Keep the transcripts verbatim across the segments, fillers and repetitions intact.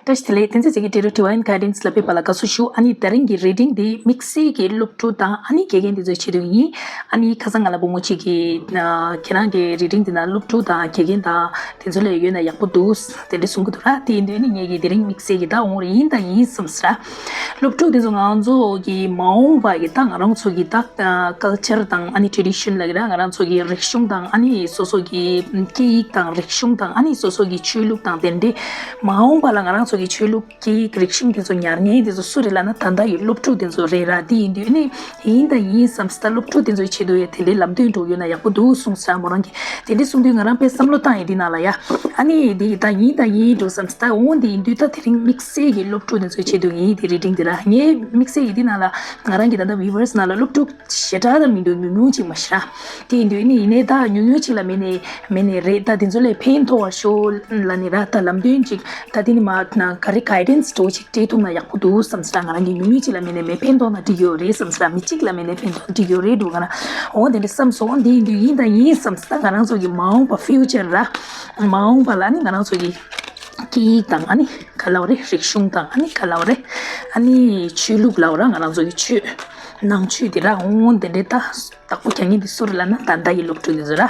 བཀྲ་ཤིས་བདེ་ལེགས། བསྟན་འཛིན་གྱི་ཌི་རེག་ཊར་ཌི་ཝའིན་གྷའི་ཌེན་སི་ལབ་པའི་བར་ལ་དགའ་བསུ་ཞུ། ཨ་ནི་དེ་རིང་གི་རི་ཌིང་འདི་དམིགས་བསལ་གྱི་སློབ་ཕྲུག་དང་ཨ་ནི་དགེ་རྒན་དེ་ཚོའི་ཆེད་དུ་ཡིན། ཨ་ནི་ཁ་སང་ང་ལ་བུ་མོ་གཅིག་གིས་ཨ་ཁྱེད་རང་གི་རི་ཌིང་འདི་ན་སློབ་ཕྲུག་དང་དགེ་རྒན་དང་དེ་ཚོ་ལ་ཡོད་ན་ཡག་པོ་འདུག་དེ་འདྲ་གསུང་གི་འདུག་ར། དེ་ཡིན་དུས་ནི་ངས་ཀྱིས་དེ་རིང་དམིགས་བསལ་གྱི་ད་འོང་རེ་ཡིན་དང་ཡིན་བསམ་སྲིད་ར། སློབ་ཕྲུག་དེ་ཚོ་ང་ཚོ་གི་མ་འོངས་པ་གི་ད་ང་རང་ཚོ་གི་ད་ཀལ་ཅར་དང་ཨ་ནི་ཊེ་རེ་ཌི་ཤན་ལབ་ཀྱི་ར། ང་རང་ཚོ་གི་རིག་གཞུང་དང་ཨ་ནི་སོ་སོ་གི་སྐད་ཡིག་དང་རིག་གཞུང་དང་ཨ་ནི་སོ་སོ་གི་ཆོས་ལུགས་དང་དེ་འདྲའི་མ་འོངས་པ་ལ་ང་རང་ཚོ་གི་ཆོས་ལུགས་སྐད་ཡིག་རིག་གཞུང་དེ་ཚོ་ཉར་མཁན་དེ་ཚོ་སུ་རེད་ལབ་ན་ད་ལྟ་ཡི་སློབ་ཕྲུག་དེ་ཚོ་རེད་ར། དེ་ཡིན་དུས་ནི་ཡིན་དང་ཡིན་བསམ་སྲིད་ད། སློབ་ཕྲུག་དེ་ཚོའི་ཆེད་དུ་ཡ་དེ་འདྲའི་ལམ་སྟོན་འགྲོ་ཡོད་ན་ཡག་པོ་འདུག་གསུངས་སྲིད་མོ་རང་གིས། དེ་འདྲའི་གསུང་དུས་ང་རང་དཔེ་བསམ་བློ་བཏང་ཡིན་དེ་ནང་ལ་ཡ། ཨ་ནི་དེ་ད་ཡིན་དང་ཡིན་འགྲོ་བསམ་སྲིད་ད། འོང་དེ་ཡིན་དུས་ད་དེ་རིང་དམིགས་བསལ་གྱི་སློབ་ཕྲུག་དེ་ཚོའི་ཆེད་དུ་ཡིན་དེ་རི་ཌིང་དེ་ར། ངས་དམིགས་བསལ་ཡིན་དེ་ནང་ལ་ང་རང་གི་ད་ལྟ་བི་ཡུ་ཝར་སི་ནང་ལ་སློབ་ཕྲུག་ཞེ་དྲག་ད་མི་འདུག་ཉུང་ཉུང་ཅིག་མ་ཤི་ར། དེ་ཡིན་དུས་ནི་ཡིན་ནའི་ད་ཉུང་ཉུང་ཅིག་ལ་མེད་ནས་མེད་ནས་རེད། ད་དེ་ཚོ་ལས་ཕན་ཐོགས་པར་ཤོག་ལབ་ནས་ར། ད་ལམ་སྟོན་ཅིག་ད་དེ་ནི་མ་ན་ག་རེ་གྷའི་ཌེན་སི་འདྲ་བོ་ཅིག་སྤྲད་ཐུབ་ན་ཡག་པོ་འདུག་བསམ་སྲིད་ད། ང་རང་གི་ཉུང་ཉུང་ཅིག་ལ་མེད་ནས་མེད་ཕན་ཐོགས་ན་འགྲིག་གི་ཡོད་རེད་བསམ་སྲིད་ད། མི་གཅིག་ལ་མེད་ནས་ཕན་ཐོགས་འགྲིག་གི་ཡོད་རེད་འདུག་ག་ན། འོ་དེ་འདྲ་བསམ་སོང་། འོ་དེ་ཡིན་དུས་ཡིན་ད་ཡིན་བསམ་སྲིད་ད། ང་རང་ཚོ་གི་མ་འོངས་པ་ཕིའུ་ཅར་ར། མ་འོངས་པ་ལ་ནི་ང་རང་ཚོ་གི་སྐད་ཡིག་དང་ཨ་ནི་ག་ལབ་རེད། རིག་གཞུང་དང་ཨ་ནི་ག་ལབ་རེད། ཨ་ནི་ཆོས་ལུགས་ལབ་ར། ང་རང་ཚོ་གི་ཆོས་ནང་ཆོས་དེ་ར། འོ་དེ་འདྲའི་ད་བདག་པོ་རྒྱག་མཁན་དེ་སུ་རེད་ལབ་ན་ད་ལྟ་ཡི་སློབ་ཕྲུག་དེ་ཚོ་ར།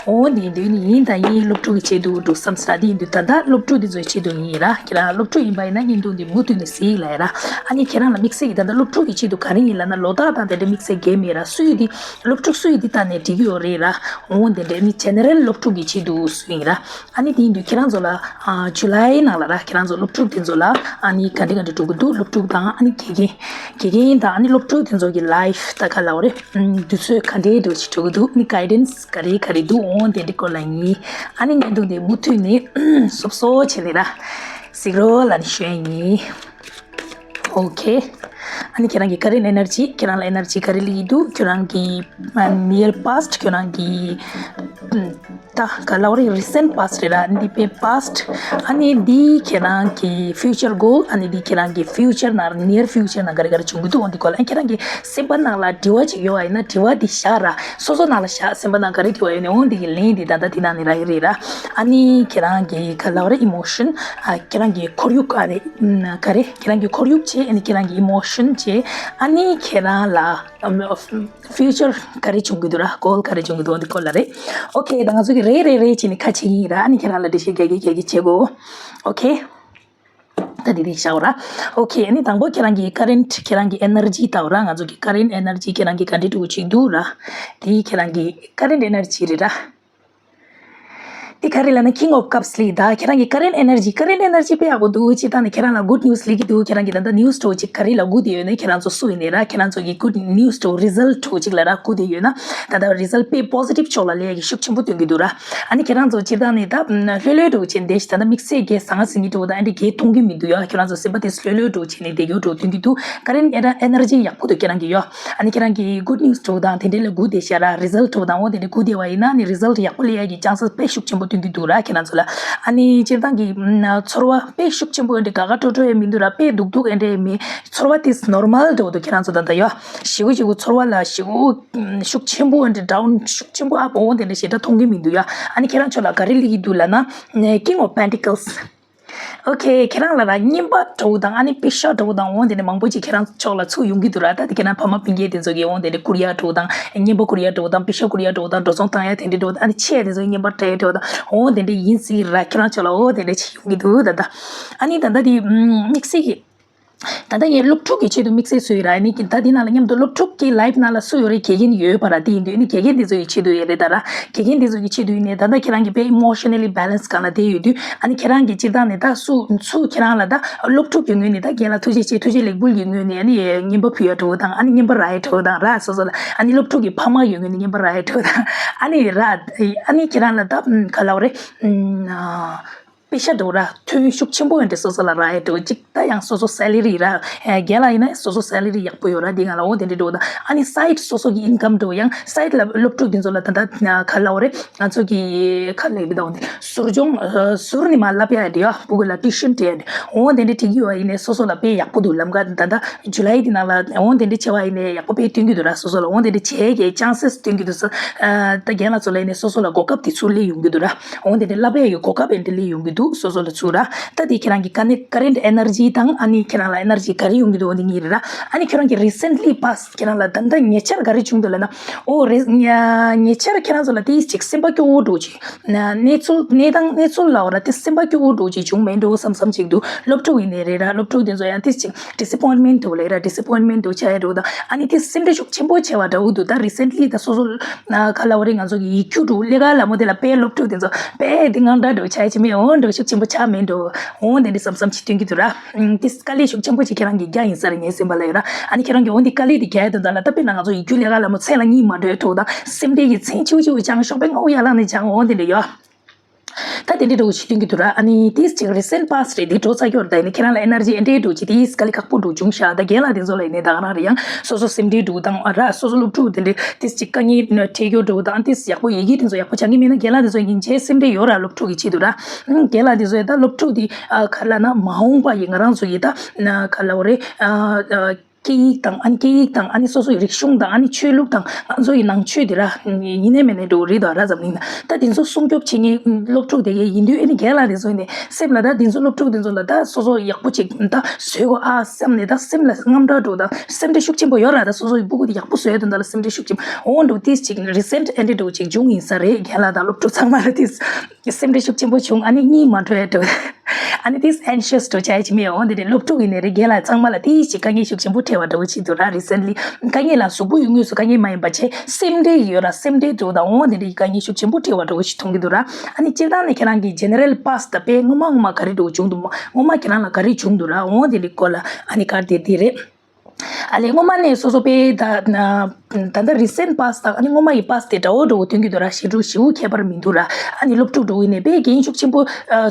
འོ་དེ་ཡིན་དུས་ནི་ཡིན་ད་ཡིན་སློབ་ཕྲུག་གི་ཆེད་དུ་འདུག་བསམ་སྲིད་ད། དེ་ཡིན་དུས་ད་ལྟ་སློབ་ཕྲུག་དེ་ཚོའི་ཆེད་དུ་ཡིན་ར། ཁྱེད་རང་སློབ་ཕྲུག་ཡིན་པ་ཡིན་ན་བརྙན་ཐུང་འདི་མུ་མཐུད་ནས་གཟིགས་ལབ་ཡ་ར། ཨ་ནི་ཁྱེད་རང་ལ་དམིགས་བསལ་གྱི་ད་ལྟ་སློབ་ཕྲུག་གི་ཆེད་དུ་ག་རེ་ཡིན་ལབ་ན་ལོ་རྟགས་དང་དེ་འདྲ་དམིགས་བསལ་གང་ཡང་མེད་ར། སུ་ཡིན་དེ་སློབ་ཕྲུག་སུ་ཡིན་དེ་ལྟ་ནས་འགྲིག་གི་ཡོད་རེད་ར། འོ་དེ་འདྲ་ནི་ཇེ་ནེ་རལ་སློབ་ཕྲུག་གི་ཆེད་དུ་སུ་ཡིན་ར། ཨ་ནི་དེ་ཡིན་དུས་ཁྱེད་རང་ཚོ་ལ་ཨ་ཇུ་ལའི་ནང་ལ་ར། ཁྱེད་རང་ཚོ་སློབ་ཕྲུག་དེ་ཚོ་ལ་ཨ་ནི་ག་འདྲ་ག་འདྲ་འགྲོ་གི་འདུག་སློབ་ཕྲུག་དང་ཨ་ནི་དགེ་རྒན་དགེ་རྒན་དང་ཨ་ནི་སློབ་ཕྲུག་དེ་ཚོ་གི་ལའིཕ་ད་ག་ལབ་རེད། དུས་ཚོད་ག་འདྲའི་འགྲོ་ཞིག་འགྲོ་གི་འདུག་ནི་གྷའི་ཌེན་སི་ག་རེ་ག་རེ་འདུག་འོ་དེ་འདྲའི་སྐོར་ལ་ཡིན། ཨ་ནི་བརྙན་ཐུང་དེ་མུ་མཐུད་ནས་སོབ་སོབ་བྱས་ནས་ར་གཟིགས་རོགས་ལབ་ནས་ཞུ་ཡ་ཡིན། ཨོ་ཁེ། ཨ་ནི་ཁྱེད་རང་གི་ཀ་རེན་ཊི་ཨེ་ནར་ཇི། ཁྱེད་རང་ལ་ཨེ་ནར་ཇི་ག་རེ་སླེབས་ཀྱི་འདུག་ཁྱེད་རང་གི་ཨ་ནི་ཡར་པཱ་སི་ཊི། ཁྱེད་རང་གི་ཨམ་ད་ག་ལབ་རེད། རི་སེན་ཊི་པཱ་སི་ཊི་རེད་ར། འདི་དཔེ་པཱ་སི་ཊི། ཨ་ནི་འདི་ཁྱེད་རང་གི་ཕིའུ་ཅར་གོལ། ཨ་ནི་འདི་ཁྱེད་རང་གི་ཕིའུ་ཅར་ནང་ནིའར་ཕིའུ་ཅར་ནང་ག་རེ་ག་རེ་བྱུང་གི་འདུག་འོ་འདི་སྐོར་ལ། ཨ་ཁྱེད་རང་གི་སེམས་པ་ནང་ལ་དྲི་བ་ཅིག་ཡོད་པ་ཡིན་ན་དྲི་བ་འདི་བཞག་ར། སོ་སོ་ནང་ལ་བཞག་སེམས་པ་ནང་ག་རེ་དྲི་བ་ཡོད་ནའི་འོ་འདི་གི་ལན་འདི་ད་ལྟ་འདི་ནང་ནས་རག་གི་རེད་ར། ཨ་ནི་ཁྱེད་རང་གི་ག་ལབ་རེད། ཨི་མོ་ཤན། ཨ་ཁྱེད་རང་གི་ཁོར་ཡུག་ཨ་ནི་ཨམ་ག་རེ་ཁྱེད་རང་གི་ཁོར་ཡུག་བྱས། ཨ་ནི་ཁྱེད་རང་གི་ཨི་མོ་ཤན་བྱས། ཨ་ནི་ཁྱེད་རང་ལ་ཨམ་ཕིའུ་ཅར་ག་རེ་བྱུང་གི་འདུག་ར། གོལ་ག་རེ་བྱུང་གི་འདུག་འོ་འདི་སྐོར་ལ་རེད། ཨོ་ཁེ། ད་ང་ཚོ་གི་རེ་རེ་རེ་བྱས་ནས་ཁ་ཕྱེ་གི་ཡིན་ར། ཨ་ནི་ཁྱེད་རང་ལ་འགྲེལ་བཤད་རྒྱག་གི་རྒྱག་གི་བྱེད་དགོས། ཨོ་ཁེ། ད་འདི་འདི་བཞག་ར། ཨོ་ཁེ། ཨ་ནི་དང་པོ་ཁྱེད་རང་གི་ཀ་རེན་ཊི་ཁྱེད་རང་གི་ཨེ་ནར་ཇི་ལྟ་བུ་ར། ང་ཚོ་གི་ཀ་རེན་ཊི་ཨེ་ནར་ཇི་ཁྱེད་རང་གི་ག་འདྲ་འགྲོ་གི་འདུག་ར། དེ་ཁྱེད་རང་གི་ཀ་རེན་ཊི་ཨེ་ནར་ཇི་རེད་ར། དེ་ག་རེ་ལབ་ན་ཀིང་ཨོཕ་ཀབ་སི་ལབ་ད། ཁྱེད་རང་གི་ཀ་རེན་ཊི་ཨེ་ནར་ཇི། ཀ་རེན་ཊི་ཨེ་ནར་ཇི་དཔེ་ཡག་པོ་འདུག་སྤྱིར་བཏང་ནས་ཁྱེད་རང་ལ་གུཌ་ནིའུ་སི་ལབ་ཀྱི་འདུག་ཁྱེད་རང་གི་ད་ལྟ་ནིའུ་སི་འདྲ་བོ་ཅིག་ག་རེ་ལ་སྒུག་བསྡད་ཡོད་ན། ཁྱེད་རང་ཚོ་སུ་ཡིན་ནའི་ར། ཁྱེད་རང་ཚོ་གི་གུཌ་ནིའུ་སི་འདྲ་བོ། རི་ཛལ་ཊི་འདྲ་བོ་ཅིག་ལ་ར་སྒུག་བསྡད་ཡོད་ན། ད་ལྟ་རི་ཛལ་ཊི་དཔེ་པོ་སི་ཊིབ་ཕྱོགས་ལ་སླེབས་ཡ་གི་ཤུགས་ཆེན་པོ་སྟོན་གྱི་འདུག་ར། ཨ་ནི་ཁྱེད་རང་ཚོ་སྤྱིར་བཏང་ནས་ད་ལྷོད་ལྷོད་འདྲ་བོ་བྱས་ནས་བསྡད་ཤག་ད་ལྟ་དམིགས་བསལ་གྱི་ཟང་ཟིང་གི་འདྲ་བོ་དང་ཨ་འདྲ་གས་མཐོང་གི་མི་འདུག་ཡ། ཁྱེད་རང་ཚོ་སེམས་པ་དེ་ལྷོད་ལྷོད་འདྲ་བོ་བྱས་ནས་བསྡད་རྒྱུ་འདྲ་བོ་སྟོན་གྱི་འདུག་ཀ་རེན་ཊི་ཨེ་ནར་ཇི་ཡག་པོ་འདུག་ཁྱེད་རང་གི་ཡོད། ཨ་ནི་ཁྱེད་རང་གི་གུཌ་ནིའུ་སི་འདྲ་བོ་དང་དེ་འདྲ་ལ་སྒུག་བསྡད་ཤག་ར། རི་ཛལ་ཊི་འདྲ་བོ་དང་འོ་དེ་འདྲ་སྒུག་བསྡད་པ་ཡིན་ན་ནི་རི་ཛལ་ཊི་ཡག་པོ་སླེབས་ཡ་གི་ཅན་སི་དཔེ་ཤུགས་ཆེན་པོ་སྟོན་གྱི་འདུག་ར། ཁྱེད་རང་ཚོ་ལ། ཨ་ནི་སྤྱིར་བཏང་གི་ཚོར་བ་དཔེ་ཤུགས་ཆེན་པོ་འདྲ་དགའ་དགའ་སྤྲོ་སྤྲོ་ཡང་མི་འདུག་ར། དཔེ་སྡུག་སྡུག་ཨེ་འདྲ་ཡང་མེད། ཚོར་བ་དེ་ནོར་མལ་འདྲ་བོ་འདུག་ཁྱེད་རང་ཚོ་ད་ལྟ་ཡོད། ཞེ་པོ་ཞེ་པོ་ཚོར་བ་ལ་ཞེ་པོ་ཤུགས་ཆེན་པོ་ཨེ་འདྲ་ཌའུན་ཤུགས་ཆེན་པོ་ཨབ་འོ་དེ་འདྲ་ཞེ་དྲག་མཐོང་གི་མི་འདུག་ཡ། ཨ་ནི་ཁྱེད་རང་ཚོ་ལ་ག་རེ་སླེབས་ཀྱི་འདུག་ལབ་ན། ཀིང་ཨོཕ་པེན་ཊི་ཀལ་སི། ཨོ་ཁེ། ཁྱེད་རང་ལ་ར་རྔན་པ་འདྲ་བོ་དང་ཨ་ནི་པེ་ཤ་འདྲ་བོ་དང་འོ་དེ་འདྲ་མང་པོ་ཅིག་ཁྱེད་རང་ཕྱོགས་ལ་ཚུར་ཡོང་གི་འདུག་ར། ད་དེ་ཁྱེད་རང་ཕ་མ་སྤུན་ཀྱག་དེ་ཚོ་གིས་འོ་དེ་འདྲ་བསྐུར་ཡ་འདྲ་བོ་དང་རྔན་པ་བསྐུར་ཡ་འདྲ་བོ་དང་པེ་ཤ་བསྐུར་ཡ་འདྲ་བོ་དང་འགྲོ་སོང་བཏང་ཡ་དེ་འདྲ་འདྲ་བོ་དང་ཨ་ནི་ཆས་དེ་ཚོ་རྔན་པ་སྤྲད་ཡ་འདྲ་བོ་དང་འོ་དེ་འདྲ་ཡིན་སྲིད་ར། ཁྱེད་རང་ཕྱོགས་ལ་འོ་དེ་འདྲ་ཅིག་ཡོང་གི་འདུག་ད་ལྟ། ཨ་ནི་ད་ལྟ་དེ་དམིགས་བསལ་གྱི་ད་ལྟ་ངས་སློབ་ཕྲུག་གི་ཆེད་དུ་དམིགས་བསལ་བཟོས་ཡོད་ར། ཨ་ནི་ད་དེ་ནང་ལ་མཉམ་དུ་སློབ་ཕྲུག་གི་ལའིཕ་ནང་ལ་སུ་ཡོད་རེད། དགེ་རྒན་ཡོད་པ་ར། དེ་ཡིན་དུས་ཨ་ནི་དགེ་རྒན་དེ་ཚོ་ཡི་ཆེད་དུ་ཡོད་རེད་ད་ར། དགེ་རྒན་དེ་ཚོ་ཡི་ཆེད་དུ་ཡིན་ནའི་ད་ལྟ་ཁྱེད་རང་གི་དཔེ་ཨི་མོ་ཤ་ནལ་ལི་བྷེ་ལེན་སི་སྒང་ལ་བསྡད་ཡོད་དུས་ཨ་ནི་ཁྱེད་རང་གི་སྤྱིར་བཏང་ནས་ད་སུ་ཚུར་ཁྱེད་རང་ལ་ད་སློབ་ཕྲུག་གི་ངོས་ནས་ད་རྒན་ལགས་ཐུགས་རྗེ་ཆེ་ཐུགས་རྗེ་ལེགས་འབུལ་གྱི་ངོས་ནས་ཨ་ནི་རྔན་པ་ཕུལ་ཡ་འདྲ་བོ་དང་ཨ་ནི་རྔན་པ་རག་ཡ་འདྲ་བོ་དང་ར། སོ་སོ་ལ་ཨ་ནི་སློབ་ཕྲུག་གི་ཕ་མ་ཡོད་ངོས་ནས་རྔན་པ་རག་ཡ་འདྲ་བོ་དང་ཨ་ནི་ར། ཨ་ནི་ཁྱེད་རང་ལ་ད་ག་ལབ་རེད། པེ་ཤ་འདྲ་བོ་ར་ཐོན་ཤུགས་ཆེན་པོ་ཡོད་འདྲ་སོ་སོ་ལ་རག་ཡ་འདྲ་བོ་གཅིག་ད་ཡང་སོ་སོ་སེ་ལ་རི་ར། རྒན་ལགས་ཡིན་ན་སོ་སོ་སེ་ལ་རི་ཡག་པོ་ཡོད་ར། འདི་སྒང་ལ་འོ་དེ་འདྲ་འདྲ་བོ་དང་ཨ་ནི་སའིཌ་སོ་སོ་གི་ཨིན་ཀམ་འདྲ་བོ་ཡང་སའིཌ་ལ་སློབ་ཕྲུག་འདི་ཚོ་ལ་ད་ལྟ་ག་ལབ་རེད། ང་ཚོ་གི་ག་ལབ་རེད་ད། འོ་དེ་ཟུར་སྦྱོང་ཟུར་ནས་མར་བསླབ་ཡ་འདྲ་བོ་ཕྲུ་གུ་ལ་ཊི་ཡུ་ཤན་སྤྲད་ཡ་འདྲ་འོ་དེ་འདྲ་སྤྲད་ཀྱི་ཡོད་པ་ཡིན་ནའི་སོ་སོ་ལ་དཔེ་ཡག་པོ་འདུག་ལམ་ཁ་ད་ལྟ་ཇུ་ལའི་འདི་ནང་ལ་འོ་དེ་འདྲ་བྱས་པ་ཡིན་ནའི་ཡག་པོ་དཔེ་སྟོན་གྱི་འདུག་ར། སོ་སོ་ལ་འོ་དེ་འདྲ་བྱས་ཀྱི་ཅན་སེ་སི་སྟོན་གྱི་འདུག་ས། ད་རྒན་ལགས་ཚོ་ལ་ཡིན་ནའི་སོ་སོ་ལ་གོ་སྐབས་དེ་ཚུར་སླེབས་ཡོང་གི་འདུག་ར། འོ་དེ་འདྲ་བསླབ་ཡ་ཡི་གོ་སྐབས་ཡིན་འདྲ་སླེབས་ཡོང་གི་འདུག་འདུག་སོ་སོ་ལ་ཚུར་ར། ད་དེ་ཁྱེད་རང་གི་ཀ་ནི་current energy དང་ཨ་ནི་ཁྱེད་རང་ལ་energy ག་རེ་ཡོང་གི་འདུག་འོ་དེ་གཉིས་རེད་ར། ཨ་ནི་ཁྱེད་རང་གི་recently past ཁྱེད་རང་ལ་ད་ལྟ་ཉེ་ཆར་ག་རེ་བྱུང་འདུག་ལབ་ན། ཨོ་རེ་ཉེ་ཉེ་ཆར་ཁྱེད་རང་ཚོ་ལ་དེ་ཅིག་སེམས་པ་སྐྱོ་བོ་འདྲ་ཅིག་གནས་ཚུལ་གནས་སྟངས་གནས་ཚུལ་ལབ་ར་དེ་སེམས་པ་སྐྱོ་བོ་འདྲ་ཅིག་བྱུང་མེད་འགྲོ་བསམ་བསམ་ཅིག་འདུག་སློབ་ཕྲུག་ཡིན་ནའི་རེད་ར། སློབ་ཕྲུག་དེ་ཚོ་ཡང་དེ་ཅིག་disappointment འདྲ་ལབ་ར། disappointment འདྲ་ཆགས་ཡ་འདྲ་ད་ཨ་ནི་དེ་སེམས་ཁྲལ་ཤུགས་ཆེན་པོ་བྱས་པ་འདྲ་འདུག་ད་recently ད་སོ་སོ་ག་ལབ་རེད། ང་ཚོ་གི་ཡིག་རྒྱུགས་འདྲ་ལས་ཀ་ལ་མོ་དེ་ལ་དཔེ་སློབ་ཕྲུག་དེ་ཚོ་དཔེ་དེ་ངང་འདྲ་འདྲ་ཆགས་ཡ་ཅིག་མེད་འོང་འདྲ་ཤུགས་ཆེན་པོ་ཆགས་མེད་འགྲོ་འོང་དེ་འདྲ་བསམ་བསམ་ཅིག་སྟོན་གྱི་འདུག་ར། ཨུམ། དེ་དཀའ་ལས་ཤུགས་ཆེན་པོ་ཅིག་ཁྱེད་རང་གིས་རྒྱག་ཡིན་ས་རེད་ངའི་སེམས་པ་ལ་ཡོད་ར། ཨ་ནི་ཁྱེད་རང་གིས་འོ་འདི་དཀའ་ལས་དེ་རྒྱག་ཡ་དོན་དག་ལ་ད་དཔེར་ན་ང་ཚོ་ཡིག་རྒྱུགས་ལས་ཀ་ལ་མོ་ཚེ་ལ་གཉིད་མ་འགྲོ་ཡ་འདྲ་ད་སེམས་ཁྲལ་གྱི་མཚན་ཆུ་ཆུ་བྱང་ཤོག་པའི་ངོ་ཡ་ལངས་ནས་བྱང་འོང་དེ་འདྲ་ཡོད། ད་དེ་འདྲའི་འདྲ་ཅིག་སྟོན་གྱི་འདུག་ར། ཨ་ནི་དེ་ཅིག་recent past རེད། དེ་འགྲོ་ཚར་ཡོད་རེད། ད་ཡིན་ན་ཁྱེད་རང་ལ་energy འདྲ་འདྲ་ཅིག་དེ་དཀའ་ལས་ཁག་པོ་འདྲ་བྱུང་ཤག་ད་རྒན་ལགས་དེ་ཚོ་ལ་ཡིན་ནའི་ད་ག་རང་རེད། ཡང་སོ་སོ་སེམས་ཁྲལ་འདྲ་དང་ར། སོ་སོ་སློབ་ཕྲུག་དེ་འདྲའི་དེ་ཅིག་དཀའ་ངལ་འཕྲད་རྒྱུ་འདྲ་དང་དེ་ཡག་པོ་ཡི་གེ་དེ་ཚོ་ཡག་པོ་སྦྱང་གི་མེད་ན་རྒན་ལགས་དེ་ཚོ་སྙིང་རྗེ་སེམས་ཁྲལ་ཡོད་ར། སློབ་ཕྲུག་གི་ཆེད་དུ་ར། རྒན་ལགས་དེ་ཚོ་ཡ་ད་སློབ་ཕྲུག་དེ་ག་ལབ་ན་མ་འོངས་པ་ཡི་ང་རང་ཚོ་ཡི་ད་ག་ལབ་རེད། སྐད་ཡིག་དང་ཨ་ནི་སྐད་ཡིག་དང་ཨ་ནི་སོ་སོའི་རིག་གཞུང་དང་ཨ་ནི་ཆོས་ལུགས་དང་ང་ཚོ་ཡི་ནང་ཆོས་དེ་ར་ཡིན་ནའི་མིན་ནའི་འགྲོ་རེད་དོ་ར། འཛམ་གླིང་ན་ད་དེ་ཚོ་སྲུང་སྐྱོབ་བྱེད་མཁན་སློབ་ཕྲུག་དེ་གས་ཡིན་དུས་ཨ་ནི་རྒན་ལགས་དེ་ཚོ་ཡིན་ནའི་སེམས་ལ་ད་དེ་ཚོ་སློབ་ཕྲུག་དེ་ཚོ་ལ་ད་སོ་སོ་ཡག་པོ་ཅིག་ད་བཟོས་དགོས་ཨ་བསམ་ནས་ད་སེམས་ལ་དངངས་སྐྲག་འགྲོ་ད་སེམས་ཁྲལ་ཤུགས་ཆེན་པོ་ཡོད་ར། ད་སོ་སོ་ཡི་སྤུ་གུ་དེ་ཡག་པོ་བཟོས་དོན་དག་ལ་སེམས་ཁྲལ་ཤུགས་ཆེན་པོ་འོང་འགྲོ་དེ་ཅིག་recent འདྲ་ཅིག་བྱུང་ཡིན་ས་རེད། རྒན་ལགས་དང་སློབ་ཕྲུག་ཚང་མ་ལ་དེ་སེམས་ཁྲལ་ཤུགས་ཆེན་པོ་བྱུང་ཨ་ནི་གཉིད་མ་འགྲོ་ཡ་འགྲོ། ཨ་ནི་དེ་anxious འགྲོ་བྱ་ཡ་ཅིག་མེད། འོ་འདི་འདྲའི་སློབ་ཕྲུག་ཡིན་ནའི་རེད། རྒན་ལགས་ཚང་མ་ལ་དེ་ཞིག་དཀའ་ངལ་ཤུགས་ཆེན་པོ་འཕྲད་པ་འདྲ་བོ་ཅིག་འདུག་ར། recently དཀའ་ངལ་ལ་གཟུགས་པོ་ཡོད་དངོས་སུ་དཀའ་ངལ་མ་ཡིན་པ་བྱས་སེམས་ཁྲལ་ཡོད་ར། སེམས་ཁྲལ་འདུག་དང་འོ་འདི་འདྲའི་དཀའ་ངལ་ཤུགས་ཆེན་པོ་འཕྲད་པ་འདྲ་བོ་ཞིག་མཐོང་གི་འདུག་ར། ཨ་ནི་སྤྱིར་བཏང་ནས་ཁྱེད་རང་གི་general past དཔེ་སྔོན་མ་སྔོན་མ་ག་རེ་འདྲ་བོ་བྱུང་འདུག་སྔོན་མ་ཁྱེད་རང་ལ་ག་རེ་བྱུང་འདུག་ར། འོ་འདི་འདྲའི་སྐོར་ལ་ཨ་ནི་གར་དེ་འདི་རེད། ཨ་ལས་སྔོན་མ་ནས་སོ་སོ་དཔེ་ད་ད་ལྟ་recent past དང་ཨ་ནི་སྔོན་མ་ཡི་past དེ་འདྲ་བོ་འདྲ་བོ་ཐོན་གྱི་འདུག་ར། ཞེ་དྲུག་ཞེ་དགུ་ཁྱད་པར་མི་འདུག་ར། ཨ་ནི་སློབ་ཕྲུག་འདྲ་བོ་ཡིན་ནའི་དཔེ་འགན་ཤུགས་ཆེན་པོ་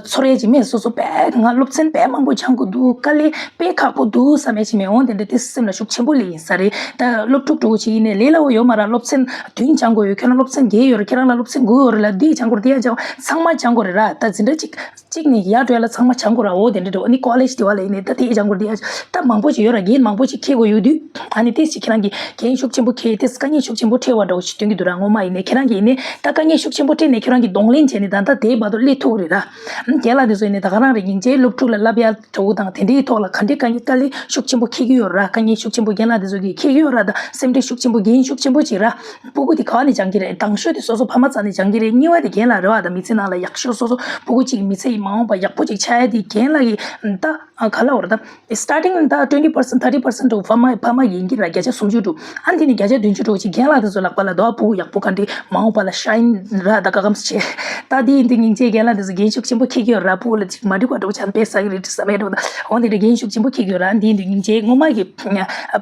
ཚོར་ཡ་ཅིག་མེད། སོ་སོ་དཔེ་ང་སློབ་ཚན་དཔེ་མང་པོ་སྦྱང་དགོས་འདུག་དཀའ་ལས་དཔེ་ཁག་པོ་འདུག་བསམ་ཡ་ཅིག་མེད། འོང་དེ་འདྲ་དེ་སེམས་ལ་ཤུགས་ཆེན་པོ་སླེབས་ཡིན་ས་རེད། ད་སློབ་ཕྲུག་འདྲ་བོ་ཅིག་ཡིན་ནའི་ལས་སླ་བོ་ཡོད་མ་ར། སློབ་ཚན་བདུན་སྦྱང་དགོས་ཡོད། ཁྱོད་རང་སློབ་ཚན་བརྒྱད་ཡོད་ར། ཁྱེད་རང་ལ་སློབ་ཚན་དགུ་ཡོད་ར་ལ་འདི་སྦྱང་དགོས་ར། དེ་ཡ་སྦྱང་དགོས་ཚང་མ་སྦྱང་དགོས་རེད་ར། ད་འཛིན་གྲྭ་གཅིག་གཅིག་ནས་ཡར་འགྲོ་ཡ་ལ་ཚང་མ་སྦྱང་དགོས་ར། འོ་དེ་འདྲ་འགྲོ། ཨ་ནི་ཀོ་ལེཇ་དེ་བ་ལ་ཡིན་ནའི་ད་དེ་སྦྱང་དགོས་དེ་ཡ། ད་མང་པོ་ཅིག་ཡོད་ར། འགན་མང་པོ་ཅིག་འཁྱེར་དགོས་ཡོད་དུས་ཨ་ནི་ཏིས་ཅིག་ཁྱེད་རང་གི་འགན་ཤུགས་ཆེན་པོ་འཁྱེར་ཏིས་དཀའ་ངལ་ཤུགས་ཆེན་པོ་འཕྲད་པ་འདྲ་བོ་ཞིག་སྟོན་གྱི་འདུག་ར། ངོ་མ་ཡིན་ནའི་ཁྱེད་རང་གི་ཡིན་ནའི་ད་དཀའ་ངལ་ཤུགས་ཆེན་པོ་འཕྲད་ནས་ཁྱེད་རང་གི་གདོང་ལེན་བྱས་ནས་ད་ལྟ་དེའི་བར་དུ་སླེབས་ཐུབ་རེད་ར། རྒན་ལགས་དེ་ཚོ་ཡིན་ནའི་ད་ག་རང་རེད། སྙིང་རྗེ། སློབ་ཕྲུག་ལ་བསླབ་ཡ་འདྲ་བོ་དང་དེ་འདྲའི་ཐོག་ལ་ག་འདྲའི་དཀའ་ངལ་དཀའ་ལས་ཤུགས་ཆེན་པོ་འཁྱེར་གྱི་ཡོད་ར། དཀའ་ངལ་ཤུགས་ཆེན་པོ་རྒན་ལགས་དེ་ཚོ་གིས་འཁྱེར་གྱི་ཡོད་ར། ད་སེམས་ཁྲལ་ཤུགས་ཆེན་པོ་འགན་ཤུགས་ཆེན་པོ་ཅིག་ར། སྤུ་གུ་དེ་ག་བ་ནས་སྦྱང་གི་རེད། དང་ཤོས་དེ་སོ་སོ་ཕ་མ་རྩ་ནས་སྦྱང་གི་རེད། གཉིས་པ་དེ་རྒན་ལགས་རེད་བ། ད་མི་ཚེ་ནང་ལ་ཡག་ཤོས་སོ་སོ་སྤུ་གུ་གཅིག་མི་ཚེ་ཡི་མ་འོངས་པ་ཡག་པོ་ཅིག་ཆགས་ཡ་དེ་རྒན་ལགས་ཀྱི་ད་ག་ལབ་དགོས་རེད། ད་starting ད་twenty percent thirty percent འགྲོ་ཕ་མ་ཕ་མ་ཡིན་གྱི་ར། བརྒྱ་ཆ་སུམ་ཅུ་འགྲོ། ཨ་འདི་ནས་བརྒྱ་ཆ་བདུན་ཅུ་འགྲོ་ཅིག་རྒན་ལགས་དེ་ཚོ་ལག་པ་ལ་འདུག་སྤུ་གུ་ཡག་པོ་ག་འདྲ་མ་འོངས་པ་ལ་ཤའིན་ར། ད་ཀ་ཁམས་ཆེ། ད་དེ་ཡིན་དུས་སྙིང་རྗེ། རྒན་ལགས་དེ་ཚོ་འགན་ཤུགས་ཆེན་པོ་འཁྱེར་གྱི་ཡོད་ར། སྤུ་གུ་ལ་ཅིག་མ་འགྲིག་པ་འགྲོ་ཆ་དཔེ་ཟ་གི་རེད་བསམ་ཡ་འགྲོ། ད་འོ་འདི་འདྲ་འགན་ཤུགས་ཆེན་པོ་འཁྱེར་གྱི་ཡོད་ར། ཨ་འདི་ཡིན་དུས་སྙིང་རྗེ། ངོ་མ་གི་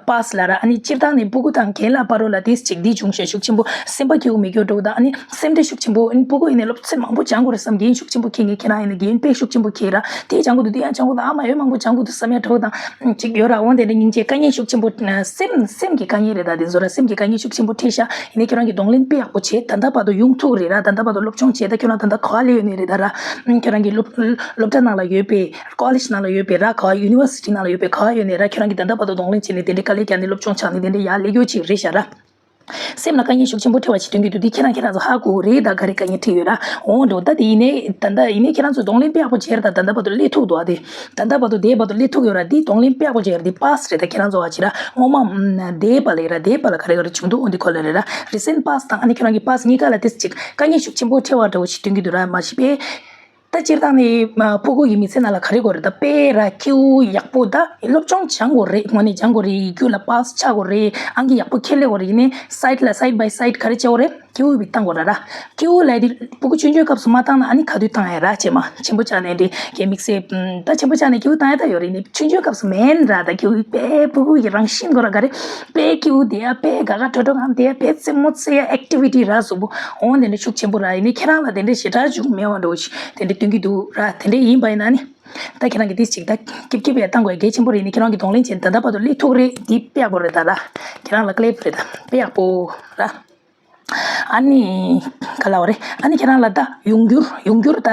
པཱས་ལ་ར། ཨ་ནི་སྤྱིར་བཏང་ནས་སྤུ་གུ་དང་རྒན་ལགས་བར་རོ་ལ་དེ་ཅིག་འདི་བྱུང་ཞེས་ཤུགས་ཆེན་པོ་སེམས་པ་སྐྱིད་པོ་མེད་རྒྱུ་འགྲོ། ད་ཨ་ནི་སེམས་ཁྲལ་ཤུགས་ཆེན་པོ། ཨ་ནི་སྤུ་གུ་ཡིན་ནའི་སློབ་ཚན་མང་པོ་སྦྱང་དགོས་རེད་བསམ། འགན་ཤུགས་ཆེན་པོ་འཁྱེར་མཁན་ཁྱེད་རང་ཡིན་ནའི་འགན་དཔེ་ཤུགས་ཆེན་པོ་འཁྱེར་ར། དེ་སྦྱང་དགོས་འདུག་དེ་ཡང་སྦྱང་དགོས་འདུག་ཨ་མ་ཡོད་མང་པོ་སྦྱང་དགོས་འདུག་བསམ་ཡ་འགྲོ་དང་ཅིག་ཡོད་ར། འོ་དེ་འདྲ་སྙིང་རྗེ། དཀའ་ངལ་ཤུགས་ཆེན་པོ་སེམས་སེམས་ཀྱི་དཀའ་ངལ་རེད། ད་དེ་ཚོ་ར་སེམས་ཀྱི་དཀའ་ངལ་ཤུགས་ཆེན་པོ་འཕྲད་ཤག་ཡིན་ནའི་ཁྱེད་རང་གིས་གདོང་ལེན་དཔེ་ཡག་པོ་བྱས། ད་ལྟ་བར་དུ་ཡོང་ཐུབ་རེད་ར། ད་ལྟ་བར་དུ་སློབ་སྦྱོང་བྱས། ད་ཁྱོད་རང་ད་ལྟ་ག་པར་སླེབས་ཡོད་ནི་རེད་ད་ར། ཁྱོད་རང་གི་སློབ་སློབ་གྲྭ་ནང་ལ་ཡོད་པའི་ཀོ་ལེཇ་ནང་ལ་ཡོད་པའི་ར། ག་པར་ཡུ་ནི་ཝར་སི་ཊི་ནང་ལ་ཡོད་པའི་ག་པར་ཡོད་ནི་ར། ཁྱོད་རང་གིས་ད་ལྟ་བར་དུ་གདོང་ལེན་བྱས་ནས་དེ་འདྲའི་དཀའ་ལས་བརྒྱབ་ནས་སློབ་སྦྱོང་སྦྱངས་ནས་དེ་འདྲའི་ཡར་སླེབས་ཡོད་ཅིག་རེད་ཤག་ར། སེམས་ལ་དཀའ་ངལ་ཤུགས་ཆེན་པོ་འཕྲད་པ་ཞིག་སྟོན་གྱི་འདུག་དེ་ཁྱེད་རང་ཁྱེད་རང་ཚོ་ཧ་གོ་གི་རེད། ད་ག་རེ་དཀའ་ངལ་འཕྲད་ཡོད་ར། འོང་འགྲོ། ད་དེ་ཡིན་ནའི་ད་ད་ཡིན་ནའི་ཁྱེད་རང་ཚོས་གདོང་ལེན་དཔེ་ཡག་པོ་བྱས་ར། ད་ད་ལྟ་བར་དུ་སླེབས་ཐུབ་འདུག་ཨ་དེ་ད་ལྟ་བར་དུ་དེའི་བར་དུ་སླེབས་ཐུབ་ཡོད་ར། དེ་གདོང་ལེན་དཔེ་ཡག་པོ་བྱས་ར། དེ་པཱས་རེད། ད་ཁྱེད་རང་ཚོ་བ་ཅི་ར་སྔོན་མ་དེའི་བར་ལ་ཡིན་ར། དེའི་བར་ལ་ག་རེ་ག་རེ་བྱུང་འདུག་འོ་འདི་སྐོར་ལ་རེད་ར། རི་སེན་པཱས་དང་ཨ་ནི་ཁྱེད་རང་གི་པཱས་གཉིས་ཀ་ལ་དེ་ཅིག་དཀའ་ངལ་ཤུགས་ཆེན་པོ་འཕྲད་པ་འདྲ་བོ་ཞིག་སྟོན་གྱི་འདུག་ར། མ་གཞི་པའི་ད་སྤྱིར་བཏང་ནས་ཕྲུ་གུ་ཡི་མི་ཚེ་ནང་ལ་ག་རེ་དགོས་རེད། ད་དཔེ་ར་སྐྱིད་པོ་ཡག་པོ་ད་སློབ་སྦྱོང་སྦྱང་དགོས་རེད། དངོས་གནས་སྦྱང་དགོས་རེད། ཡིག་རྒྱུགས་ལ་པཱས་ཆགས་དགོས་རེད། ཨང་ཀི་ཡག་པོ་ཁྱེར་སླེབས་དགོས་རེད། ཡིན་ནའི་སའིཌ་ལ་side by side ག་རེ་བྱེད་དགོས་རེད། སྐྱིད་པོ་བཏང་དགོས་ར་ར། སྐྱིད་པོ་ལབ་དེ་ཕྲུ་གུ་ཆུང་ཆུང་སྐབས་སུ་མ་བཏང་ན་ཨ་ནི་ག་དུས་བཏང་ཡ་ར། བྱས་མ་ཆེན་པོ་ཆགས་ནས་འདི་གའི་དམིགས་བསལ་ད་ཆེན་པོ་ཆགས་ནས་སྐྱིད་པོ་བཏང་ཡ་ད་ཡོད་རེད། ནི་ཆུང་ཆུང་སྐབས་སུ་མེན་ར། ད་སྐྱིད་པོ་དཔེ་ཕྲུ་གུ་ཡི་རང་བཞིན་དགོས་ར། ག་རེ་དཔེ་སྐྱིད་པོ་དེ་ཡ་དཔེ་དགའ་དགའ་སྤྲོ་སྤྲོ་ངང་དེ་ཡ་དཔེ་རྩེད་མོ་རྩེ་ཡ་ཨེག་ཊི་བི་ཊི་ར་གཟུགས་པོ་འོང་དེ་འདྲ་ཤུགས་ཆེན་པོ་ར། ཡིན་ནི་ཁྱེད་རང་ལ་དེ་འདྲ་ཞེ་དྲག་བྱུང་མེད་པ་འདྲ་བོ་ཞིག་དེ་འདྲ་སྟོན་གྱི་འདུག་ར། དེ་འདྲ་ཡིན་པ་ཡིན་ན་ནི་ད་ཁྱེད་རང་གི་དེ་ཅིག་ད་སྐྱིད་སྐྱིད་པའི་བཏང་དགོས་གལ་ཆེན་པོ་རེད། ནི་ཁྱེད་རང་གི་གདོང་ལེན་བྱས་ད་ལྟ་བར་དུ་སླེབས་ཐུབ་རེད། འདི་དཔེ་ཡག་པོ་རེད་ད་ར། ཁྱེད་རང་ལ་ཀི་ལེབ་རེད་ད་དཔེ་ཡག་པོ་ར། ཨ་ནི་ག་ལབ་རེད། ཨ་ནི་ཁྱེད་རང་ལ་ད་ཡོང་འགྱུར་ཡོང་འགྱུར་ད་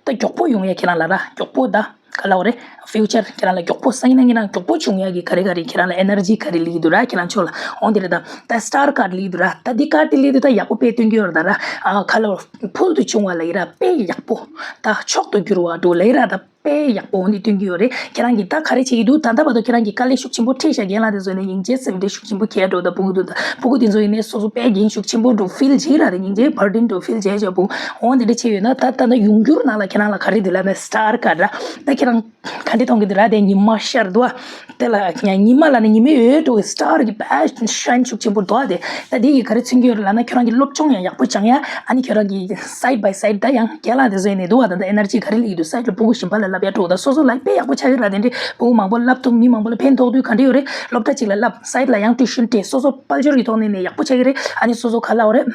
ད་མགྱོགས་པོ་ཡོང་ཡ་ཁྱེད་རང་ལ་ར་མགྱོགས་པོ་ད་ ག་ལབ་དགོས་རེད། ཕིའུ་ཅར་ཁྱེད་རང་ལ་མགྱོགས་པོ་སང་ཉིན་གནངས་ཉིན་མགྱོགས་པོ་བྱུང་ཡག་གི་ག་རེ་ག་རེ་ཁྱེད་རང་ལ་ཨེ་ནར་ཇི་ག་རེ་སླེབས་ཀྱི་འདུག་ར། ཁྱེད་རང་ཕྱོགས་ལ་འོ་འདི་རེད། ད་ད་སི་ཊར་ཀར་སླེབས་ཀྱི་འདུག་ར། ད་འདི་ཀར་དེ་སླེབས་དུས་ད་ཡག་པོ་དཔེ་སྟོན་གྱི་ཡོད་རེད་ད་ར། ཨ་ག་ལབ་དགོས་རེད། ཕུལ་དུ་བྱུང་བ་ལབ་ཀྱི་ར། དཔེ་ཡག་པོ་ད་མཆོག་ཏུ་གྱུར་བ་འདྲ་ལབ་ཀྱི་ར། ད་དཔེ་ཡག་པོ་འོ་འདི་སྟོན་གྱི་ཡོད་རེད། ཁྱེད་རང་གིས་ད་ག་རེ་བྱེད་ཀྱི་འདུག་ད་ལྟ་བར་དུ་ཁྱེད་རང་གིས་དཀའ་ལས་ཤུགས་ཆེན་པོ་འཕྲད་ཤག་རྒན་ལགས་དེ་ཚོ་ནས་སྙིང་རྗེ་སེམས་ཁྲལ་ཤུགས་ཆེན་པོ་བྱས་འགྲོ། ད་ཕྲུ་གུ་དེ་ད་ཕྲུ་གུ་དེ་ཚོ་ཡིན་ནའི་སོ་སོ་དཔེ་འགན་ཤུགས་ཆེན་པོ་འདྲ་ཕིལ་བྱེད་ར། དེ་སྙིང་རྗེ་བར་ཌེན་འདྲ་ཕིལ་བྱས་བྱས་པོ་འོ་འདི་འདྲ་བྱས་ཡོད་ན། ད་ད་ད་ཡོང་འགྱུར་ནང་ལ་ཁྱེད་རང་ལ་ག་རེ་འདུག་ལབ་ན་སི་ཊར་ཀར་ར། ད་ཁྱེད་རང་ག་འདྲ་མཐོང་གི་འདུག་ར། དེ་ཉི་མ་ཤར་འདུག་ཨ། དེ་ལ་ཉི་མ་ལ་ནི་ཉི་མའི་འོད་འདྲ་སི་ཊར་གྱི་དཔེ་ཤའིན་ཤུགས་ཆེན་པོ་འདུག་ཨ། དེ་ད་དེ་གིས་ག་རེ་མཚོན་གྱི་ཡོད་རེད་ལབ་ན་ཁྱེད་རང་གི་སློབ་སྦྱོང་ཡང་ཡག་པོ་སྦྱང་ཡ། ཨ་ནི་ཁྱེད་རང་གི་སའིཌ་བའི་སའིཌ་ད་ཡང་རྒན་ལགས་དེ་ཚོ་ཡིན་ནའི་འདུག་ཨ། ད་ད་ཨེ་ནར་ཇི་ག་རེ་སླེབས་ཀྱི་འདུག་སའིཌ་ལ་ཕྲུ་གུ་གཞན་པ་ལ་བསླབ་ཡ་འདྲ་ད་སོ་སོ་ལ་དཔེ་ཡག་པོ་ཆགས་ཀྱི་ར། དེ་འདྲའི་ཕྲུ་གུ་མང་པོ་བསླབ་ཐུབ། མི་མང་པོ་ལ་ཕན་ཐོགས་དུས་ག་འདྲ་ཡོད་རེད། སློབ་གྲྭ་གཅིག་ལ་བསླབ། སའིཌ་ལ་ཡང་ཊིའུ་ཤན་སྤྲད། སོ་སོ་དཔལ་འབྱོར་གྱི་ཐོག་ནས་ནས་ཡག་པོ་ཆགས་ཀྱི་རེད། ཨ་ནི་སོ་སོ་ག་ལབ་དགོས་རེད།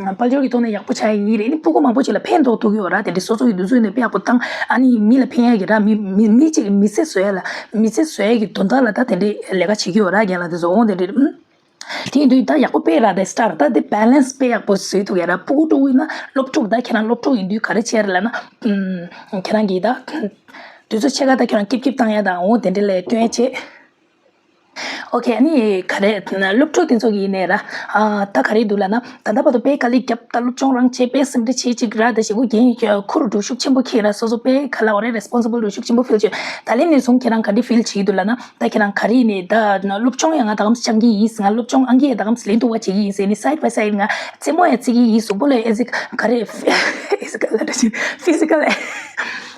ཨམ། དཔལ་འབྱོར་གྱི་ཐོག་ནས་ཡག་པོ་ཆགས་ཡ་ཡིན་རེད། ཨ་ནི་ཕྲུ་གུ་མང་པོ་ཅིག་ལ་ཕན་ཐོགས་ཐུབ་ཀྱི་ཡོད་ར། དེ་འདྲའི་སོ་སོ་ཡི་དུས་ཚོད་ནས་དཔེ་ཡག་པོ་བཏང་། ཨ་ནི་མི་ལ་ཕན་ཡ་གི་ར། མི་མི་མི་གཅིག་མི་ཚེ་བཟོ་ཡ་ལ་མི་ཚེ་བཟོ་ཡ་གི་དོན་དག་ལ་ད་དེ་འདྲའི་ལས་ཀ་བྱེད་ཀྱི་ཡོད་ར། རྒན་ལགས་དེ་ཚོ་འོང་དེ་འདྲའི། ཨམ། དེ་ཡིན་དུས་ད་ཡག་པོ་དཔེ་ར། དེ་སི་ཊར་ད་དེ་བྷེ་ལེན་སི་དཔེ་ཡག་པོ་བཟོས་ཐུབ་ཡ་ར། ཕྲུ་གུ་ཕྲུ་གུ་ཡིན་ན་སློབ་ཕྲུག་ད་ཁྱེད་རང་སློབ་ཕྲུག་ཡིན་དུས་ག་རེ་བྱས་རེད་ལབ་ན། ཨམ། ཁྱེད་རང་གིས་ད་དུས་ཚོད་ཕྱེད་ཀ་ད་ཁྱེད་རང་སྐྱིབ་སྐྱིབ་བཏང་ཡ་དང་འོ་དེ་འདྲ་ལས་སྟོན་ཡ་བྱེད། ཨོ་ཁེ། ཨ་ནི་ག་རེ། སློབ་ཕྲུག་དེ་ཚོ་གི་ཡིན་ནའི་ར། ཨ། ད་ག་རེ་འདུག་ལབ་ན། ད་ལྟ་བར་དུ་དཔེ་དཀའ་ལས་བརྒྱབ། ད་སློབ་སྦྱོང་རང་བྱས། དཔེ་སེམས་ཁྲལ་བྱེད་ཅིག་ར། ད་ཞེ་པོ་འགན་འཁུར་འདྲ་ཤུགས་ཆེན་པོ་འཁྱེར་ར། སོ་སོ་དཔེ་ག་ལབ་དགོས་རེད། རེ་སི་པོན་སི་བལ་འདྲ་ཤུགས་ཆེན་པོ་ཕིལ་བྱས། ད་ལན་ནས་བཟུང་ཁྱེད་རང་ག་འདྲ་ཕིལ་བྱེད་ཀྱི་འདུག་ལབ་ན། ད་ཁྱེད་རང་ག་རེ་ཡིན་ནའི་ད་སློབ་སྦྱོང་ཡང་ང་ད་གམ་སྦྱང་གི་ཡིན། ང་སློབ་སྦྱོང་ཨང་ཀི་ཡང་ད་གམ་ལེན་ཐུབ་པ་བྱེད་ཀྱི་ཡིན་ཟེར་ནས་སའིཌ་བའི་སའིཌ་ང་རྩེད་མོ་ཡང་རྩེ་གི་ཡིན། གཟུགས་པོ་ལ་ཨེ་ཟིག་ག་རེ། ཕི་ཟི་ཀལ་ལ་ཕི་ཟི་ཀལ།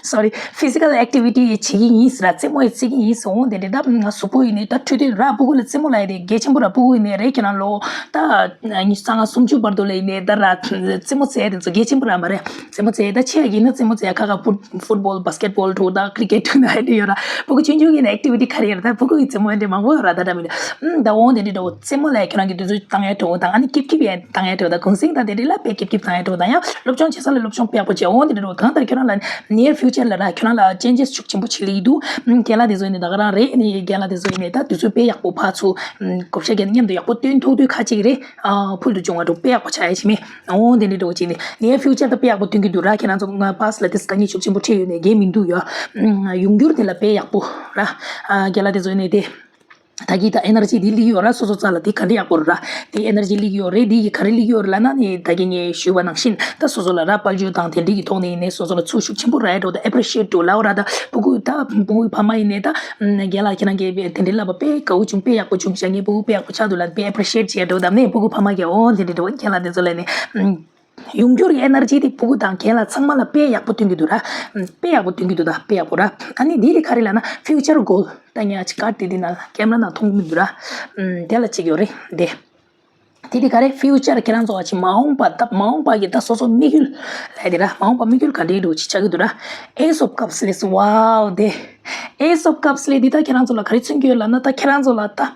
སོ་རི། ཕི་ཟི་ཀལ་ཨེག་ཊི་ཝི་ཊི་བྱེད་ཀྱི་ཡིན་ཟེར་ར། རྩེད་མོ་ཡང་རྩེ་གི་ཡིན་ཟེར། འོང་དེ་འདྲ་ད་ང་གཟུགས་པོ་ཡིན་ནའི་ད་འཕྲོད་བསྟེན་ར། ཕྲུ་གུ་ལ་རྩེད་མོ་ལབ་ཡ་དེ་གལ་ཆེན་པོ་ར། ཕྲུ་གུ་ཡིན་ནའི་རེད། ཁྱེད་རང་ལོ་ད་ཉི་ཤུ་རྩ་ལྔ་སུམ་ཅུ་བར་དུ་ལ་ཡིན་ནའི་ད་ར་རྩེད་མོ་རྩེ་ཡ་དེ་ཚོ་གལ་ཆེན་པོ་ར་མ་རེད། རྩེད་མོ་རྩེ་ཡ་ད་ཆེ་ཡ་ཡིན་ན་རྩེད་མོ་རྩེ་ཡ་ཁ་ཁ་ཕུཊ་ཕུཊ་བོལ་བྷ་སི་ཀེཊ་བོལ་འདྲ་ད་ཀི་རི་ཀེཊ་འདྲ་ཨེ་འདྲ་ཡོད་ར། ཕྲུ་གུ་ཆུང་ཆུང་གི་ནས་ཨེག་ཊི་ཝི་ཊི་ག་རེ་ཡོད་ར། ད་ཕྲུ་གུ་གི་རྩེད་མོ་ཨེ་འདྲ་མང་པོ་ཡོད་ར། ད་འདྲ་མི་འདྲ། ཨུམ། ད་འོང་དེ་འདྲ་འདྲ་བོ་རྩེད་མོ་ལ་ཡ་ཁྱེད་རང་གི་དུས་ཚོད་བཏང་ཡ་འདྲ་བོ་དང་། ཨ་ནི་སྐྱིབ་སྐྱིབ་ཡ་བཏང་ཡ་འདྲ་བོ་དང་། གུང་སེང་དང་དེ་འདྲ་ལ་དཔེ་སྐྱིད་སྐྱིད་བཏང་ཡ་འགྲོ་དང་། ཡང་སློབ་སྦྱོང་བྱེད་ས་ལ་སློབ་སྦྱོང་དཔེ་ཡག་པོ་བྱེད། འོང་དེ་འདྲ་འགྲོ་གང་ལྟར་ཁྱོད་རང་ལ་near future ལ་ར་ཁྱོད་རང་ལ་changes ཤུགས་ཆེན་པོ་ཆེ་སླེབས་ཀྱི་འདུག་ཨུམ། རྒན་ལགས་དེ་ཚོ་ཡིན་ནའི་ད་ག་རང་རེད། ཨ་ནི་རྒན་ལགས་དེ་ཚོ་ཡིན་ནའི་ད་དུས་ཚོད་དཔེ་ཡག་པོ་ཕར་ཚུར། ཨུམ། བགོ་བཤའ་བརྒྱབ་ནས་མཉམ་དུ་ཡག་པོ་སྟོན་ཐུབ་དུས་ཁ་ཅིག་རེད། ཨ། ཕུལ་དུ་བྱུང་བ་འདྲ་དཔེ་ཡག་པོ་ཆགས་ཡ་ཆེ་མེད། འོང་དེ་འདྲ་འགྲོ་བྱེད་ནས་near future ད་དཔེ་ཡག་པོ་སྟོན་གྱི་འདུག་ར། ཁྱེད་རང་ཚོ་ང་པ་སི་ལ་དེ་དཀའ་ངལ་ཤུགས་ཆེན་པོ་འཕྲད་ཡོད་ནའི་འགན་མི་འདུག་ཡ། ཨུམ། ཡོང་འགྱུར་དེ་ལ་དཔེ་ཡག་པོ་ར། ཨ། རྒན་ལགས་དེ་ཚོ་ཡིན་ནའི་དེ། ད་གིན་ད་ཨེ་ནར་ཇི་འདི་སླེབས་ཀྱི་ཡོད་ར། སོ་སོ་རྩ་ལ་འདི་ག་འདྲ་ཡག་པོ་རེད་ར། འདི་ཨེ་ནར་ཇི་སླེབས་ཀྱི་ཡོད་རེད། འདི་གིས་ག་རེ་སླེབས་ཀྱི་ཡོད་རེད་ལབ་ན་ནི། ད་གིན་ངས་ཞུས་པ་ནང་བཞིན་ད་སོ་སོ་ལ་ར་དཔལ་འབྱོར་དང་དེ་འདྲ་གི་ཐོག་ནས་ཡིན་ནའི་སོ་སོ་ལ་ཚུར་ཤུགས་ཆེན་པོ་རག་ཡ་འདྲ་བོ་དང་། ཨེ་པི་རི་ཤི་ཨེཊ་འདྲ་བོ་ལབ་ར། ད་ཕྲུ་གུ་ད་ཕྲུ་གུའི་ཕ་མ་ཡིན་ནའི་ད་རྒན་ལགས་ཁྱེད་རང་གིས་དེ་འདྲ་ལབ་པ་དཔེ་དགའ་བོ་བྱུང་། དཔེ་ཡག་པོ་བྱུང་ཤག་ངའི་ཕྲུ་གུ་དཔེ་ཡག་པོ་ཆགས་འདུག་ལབ་དཔེ་ཨེ་པི་རི་ཤི་ཨེཊ་བྱས་འདྲ་བོ་དང་ནི། ཕྲུ་གུ་ཕ་མ་གིས་འོ་དེ་འདྲ་འདྲ་བོ་རྒན་ལགས་དེ་ཚོ་ལ་ནི། ཡོང་འགྱུར་གྱི་ཨེ་ནར་ཇི་དེ་ཕྲུ་གུ་དང་རྒན་ལགས་ཚང་མ་ལ་དཔེ་ཡག་པོ་སྟོན་གྱི་འདུག་ར། དཔེ་ཡག་པོ་སྟོན་གྱི་འདུག་ད་དཔེ་ཡག་པོ་ར། ཨ་ནི་འདི་དེ་ག་རེ་ལབ་ན་ཕིའུ་ཅར་གོལ། ད་ངས་ཨ་ཅི་ཀར་དེ་འདི་ན་ཀེམ་ར་ནང་མཐོང་གི་མི་འདུག་ར། ཨམ། དེ་ལ་གཅིག་ཡོད་རེད་དེ། དེ་དེ་ག་རེ་ཕིའུ་ཅར་ཁྱེད་རང་ཚོ་ཨ་ཅི་མ་འོངས་པ། ད་མ་འོངས་པ་གི་ད་སོ་སོ་དམིགས་ཡུལ་ལབ་དེ་ར། མ་འོངས་པ་དམིགས་ཡུལ་ག་འདྲའི་འདྲ་བོ་ཅིག་ཆགས་ཀྱི་འདུག་ར། Ace of Cups ལས། ཝའོ་དེ། Ace of Cups ལས་འདི་ད་ཁྱེད་རང་ཚོ་ལ་ག་རེ་མཚོན་གྱི་ཡོད་ལབ་ན། ད་ཁྱེད་རང་ཚོ་ལ་ད།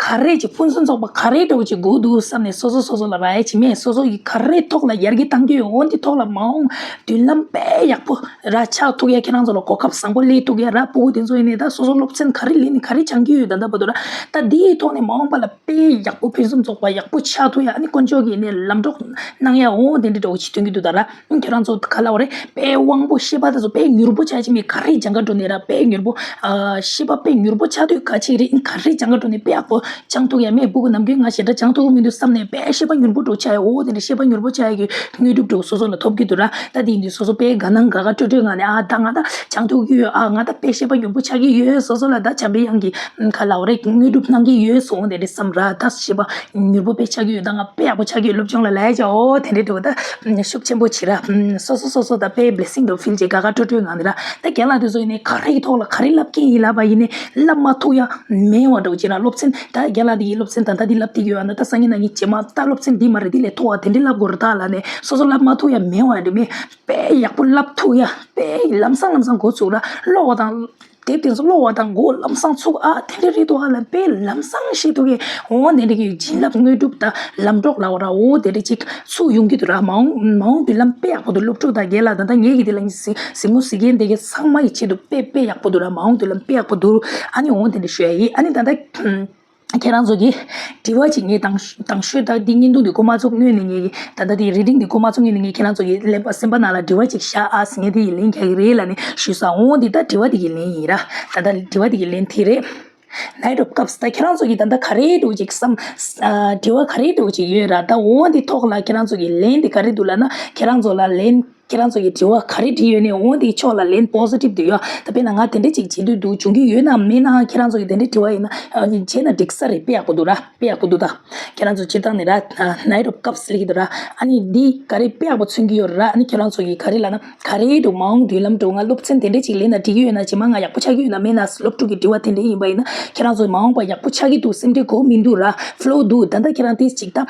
ག་རེ་ཅིག་ཕུན་སུམ་ཚོགས་པ་ག་རེ་འདྲ་བོ་ཅིག་དགོས་འདུག་བསམ་ནས་སོ་སོ་སོ་སོ་ལ་རག་ཡ་ཅིག་མེད། སོ་སོ་ཡིས་ག་རེ་ཐོག་ལ་ཡར་རྒྱས་གཏང་རྒྱུ་ཡོད། འོ་འདི་ཐོག་ལ་མ་འོངས་མདུན་ལམ་དཔེ་ཡག་པོ་ར་ཆགས་ཐུབ་ཡ། ཁྱེད་རང་ཚོ་ལ་གོ་སྐབས་བཟང་པོ་སླེབས་ཐུབ་ཡ་ར། ཕྲུ་གུ་དེ་ཚོ་ཡིན་ནའི་ད་སོ་སོ་སློབ་ཚན་ག་རེ་ལེན་ནས་ག་རེ་སྦྱང་གི་ཡོད་ད་ལྟ་བར་དུ་ར། ད་འདིའི་ཐོག་ནས་མ་འོངས་པ་ལ་དཔེ་ཡག་པོ་ཕུན་སུམ་ཚོགས་པ་ཡག་པོ་ཆགས་ཐུབ་ཡ། ཨ་ནི་དཀོན་མཆོག་གིས་ནས་ལམ་གྲོགས་གནང་ཡ། འོ་དེ་འདྲ་འདྲ་བོ་ཅིག་སྟོན་གྱི་འདུག་ད་ར། ཁྱེད་རང་ཚོ་ག་ལབ་དགོས་རེད། དཔེ་དབང་པོ་ཤེས་པ་དེ་ཚོ་དཔེ་མྱུར་པོ་ཆགས་ཀྱི་མེད། ག་རེ་སྦྱང་ག་འགྲོ་ནས་ར་དཔེ་མྱུར་པོ། ཨ། ཤེས་པ་དཔེ་མྱུར་པོ་ཆགས་དུས་ག་ཅིག་རེད། ག་རེ་སྦྱང་ག་འགྲོ་ནས་དཔེ་ཡག་པོ་སྦྱང་ཐུབ་ཡ་མེད། ཕྲུ་གུ་ནམ་རྒྱུན་ང་ཞེ་དྲག་སྦྱང་ཐུབ་ཀྱི་མི་འདུག་བསམ་ནས་དཔེ་ཤེས་པ་མྱུར་པོ་འགྲོ་ཆགས་ཡ། འོ་དེ་འདྲ་ཤེས་པ་མྱུར་པོ་ཆགས་ཡ་གི་དངོས་གྲུབ་འདྲ་བོ་སོ་སོ་ལ་ཐོབ་ཀྱི་འདུག་ར། ད་དེ་ཡིན་དུས་སོ་སོ་དཔེ་དགའ་སྣང་དགའ་དགའ་སྤྲོ་སྤྲོའི་ངང་ནས། ཨ། ད་ང་ད་སྦྱང་ཐུབ་ཀྱི་ཡོད། ཨ། ང་ད་དཔེ་ཤེས་པ་མྱུར་པོ་ཆགས་ཀྱི་ཡོད། སོ་སོ་ལ་ད་བྱམས་པའི་དབྱངས་ཀྱིས་ག་ལབ་དགོས་རེད། དངོས་གྲུབ་གནང་གི་ཡོད་སོང་། དེ་འདྲ་བསམ་ར། ད་ཤེས་པ་མྱུར་པོ་དཔེ་ཆགས་ཀྱི་ཡོད། ད་ང་དཔེ་ཡག་པོ་ཆགས་ཀྱི་ཡོད། སློབ་སྦྱོང་ལ་ལས་བྱའོ་དེ་འདྲ་འདྲ་བོ་ད་ཤུགས་ཆེན་པོ་བྱེད་ར། སོ་སོ་སོ་སོ་ད་དཔེ་བི་ལེ་སིང་འདྲ་བོ་ཕིལ་བྱེད། དགའ་དགའ་སྤྲོ་སྤྲོའི་ངང་ནས་ར། ད་རྒན་ལགས་དེ་ཚོ་ཡིན་ནའི་ག་རེ་གི་ཐོག་ལ་ག་རེ་བསླབ་ཀྱི་ཡིན་ལབ་པ་ཡིན་ནའི་བསླབ་མ་ཐུབ་ཡ་མེད་པ་འདྲ་བོ་བྱེད་ར། སློབ་ཚན་ད་རྒན་ལགས་དེ་ཡི་སློབ་ཚན་ད་ལྟ་འདི་བསླབ་བསྡད་ཀྱི་ཡོད། ཨ་ན་ད་སང་ཉིན་གནངས་ཉིན་རྗེས་མ་ད་སློབ་ཚན་འདི་མ་རེད། འདི་ལས་མཐོ་བ་དེ་འདྲ་བསླབ་དགོས་རེད་ད་ལབ་ནས་སོ་སོ་བསླབ་མ་ཐུབ་ཡ་མེད་པ་འདྲ་མེད། དཔེ་ཡག་པོ་བསླབ་ཐུབ་ཡ། དཔེ་ལམ་སང་ལམ་སང་འགོ་ཚུགས་ར། ཀློག་པ་དང་། དེབ་དེ་ཚོ་ཀློག་པ་དང་འགོ་ལམ་སང་ཚུགས། ཨ། དེ་འདྲ་རེད་འདུག་ཨ་ལ་དཔེ་ལམ་སང་ཤེས་ཐུབ་ཀྱི། འོ་དེ་འདྲ་གི་བྱིན་རླབས་དངོས་གྲུབ་དང་ལམ་གྲོགས་ལབ་དགོས་ར། འོ་དེ་འདྲ་ཅིག་ཚུགས་ཡོང་གི་འདུག་ར། མ་འོངས་མ་འོངས་མདུན་ལམ་དཔེ་ཡག་པོ་འདུག་སློབ་ཕྲུག་དང་རྒན་ལགས་དང་ད་ངེད་ཀྱི་དེ་ལ་གཟིགས་མོ་གཟིགས་མཁན་དེ་ག་ཚང་མ་ཡི་ཆེད་དུ་དཔེ་དཔེ་ཡག་པོ་འདུག་ར། མ་འོངས་མདུན་ལམ་དཔེ་ཡག་པོ་འདུག་ཨ་ནི་འོ་དེ་འདྲ་ཞུ་ཡ་ཡིན། ཨ་ནི་ད་ལྟ། ཁྱེད་རང་ཚོ་གིས་དྲི་བ་ཅིག་ངས་དང་དང་ཤོས་ད་འདི་བརྙན་ཐུང་འདི་འགོ་མ་ཚུགས་སྔོན་ནས་ངས་ད་ལྟ་འདི་reading འདི་འགོ་མ་ཚུགས་སྔོན་ནས་ངས་ཁྱེད་རང་ཚོ་གི་ཀླད་པ་སེམས་པ་ནང་ལ་དྲི་བ་ཅིག་བཞག་ཨ་ཟེར། ངས་འདི་ཡི་ལན་རྒྱག་གི་རེད་ལབ་ནས་ཞུས་སོང་། འོ་འདི་ད་དྲི་བ་འདི་གི་ལན་ཡིན་ར། ད་ལྟ་དྲི་བ་འདི་གི་ལན་དེ་རེད། Knight of Cups ད་ཁྱེད་རང་ཚོ་གི་ད་ལྟ་ག་རེ་འདྲ་ཅིག་བསམ། ཨ། དྲི་བ་ག་རེ་འདྲ་ཅིག་ཡོད་ར། ད་འོ་འདི་ཐོག་ལ་ཁྱེད་རང་ཚོ་གི་ལན་འདི་ག་རེ་འདུག་ལབ་ན། ཁྱེད་རང་ཚོ་ལ་ལན། ཁྱེད་རང་ཚོ་གི་དྲི་བ་ག་རེ་དྲིས་ཡོད་ནའི་འོ་འདིའི་ཕྱོགས་ལ་ལན་positive དུ་ཡོད། ད་དཔེར་ན་ང་དེ་འདྲ་ཅིག་བྱེད་འདོད་འདུག་འབྱུང་གི་ཡོད་ན་མེད་ན་ཁྱེད་རང་ཚོ་གི་དེ་འདྲ་དྲི་བ་ཡིན་ན་ཨ་ནི་བྱས་ན་འགྲིག་ས་རེད། དཔེ་ཡག་པོ་འདུག་ར། དཔེ་ཡག་པོ་འདུག་ད་ཁྱེད་རང་ཚོ་སྤྱིར་བཏང་ནས་ར། Knight of Cups ལེགས་འདུག་ར། ཨ་ནི་འདི་ག་རེ་དཔེ་ཡག་པོ་མཚོན་གྱི་ཡོད་ར། ཨ་ནི་ཁྱེད་རང་ཚོ་གི་ག་རེ་ལབ་ན་ག་རེ་འདུག་མ་འོངས་མདུན་ལམ་འགྲོ་ང་སློབ་ཚན་དེ་འདྲ་ཅིག་ལེན་ན་འགྲིག་གི་ཡོད་ན། རྗེས་མ་ང་ཡག་པོ་ཆགས་ཀྱི་ཡོད་ན་མེད་ན་སློབ་ཕྲུག་གི་དྲི་བ་དེ་འདྲ་ཡིན་པ་ཡིན་ན་ཁྱེད་རང་ཚོ་མ་འོངས་པ་ཡག་པོ་ཆགས་ཀྱི་འདུག་སེམས་ཁྲལ་དགོས་མི་འདུག་ར། flow འདུག་ད་ལྟ་ཁྱེད་རང་ཏིས་ཅིག་ད་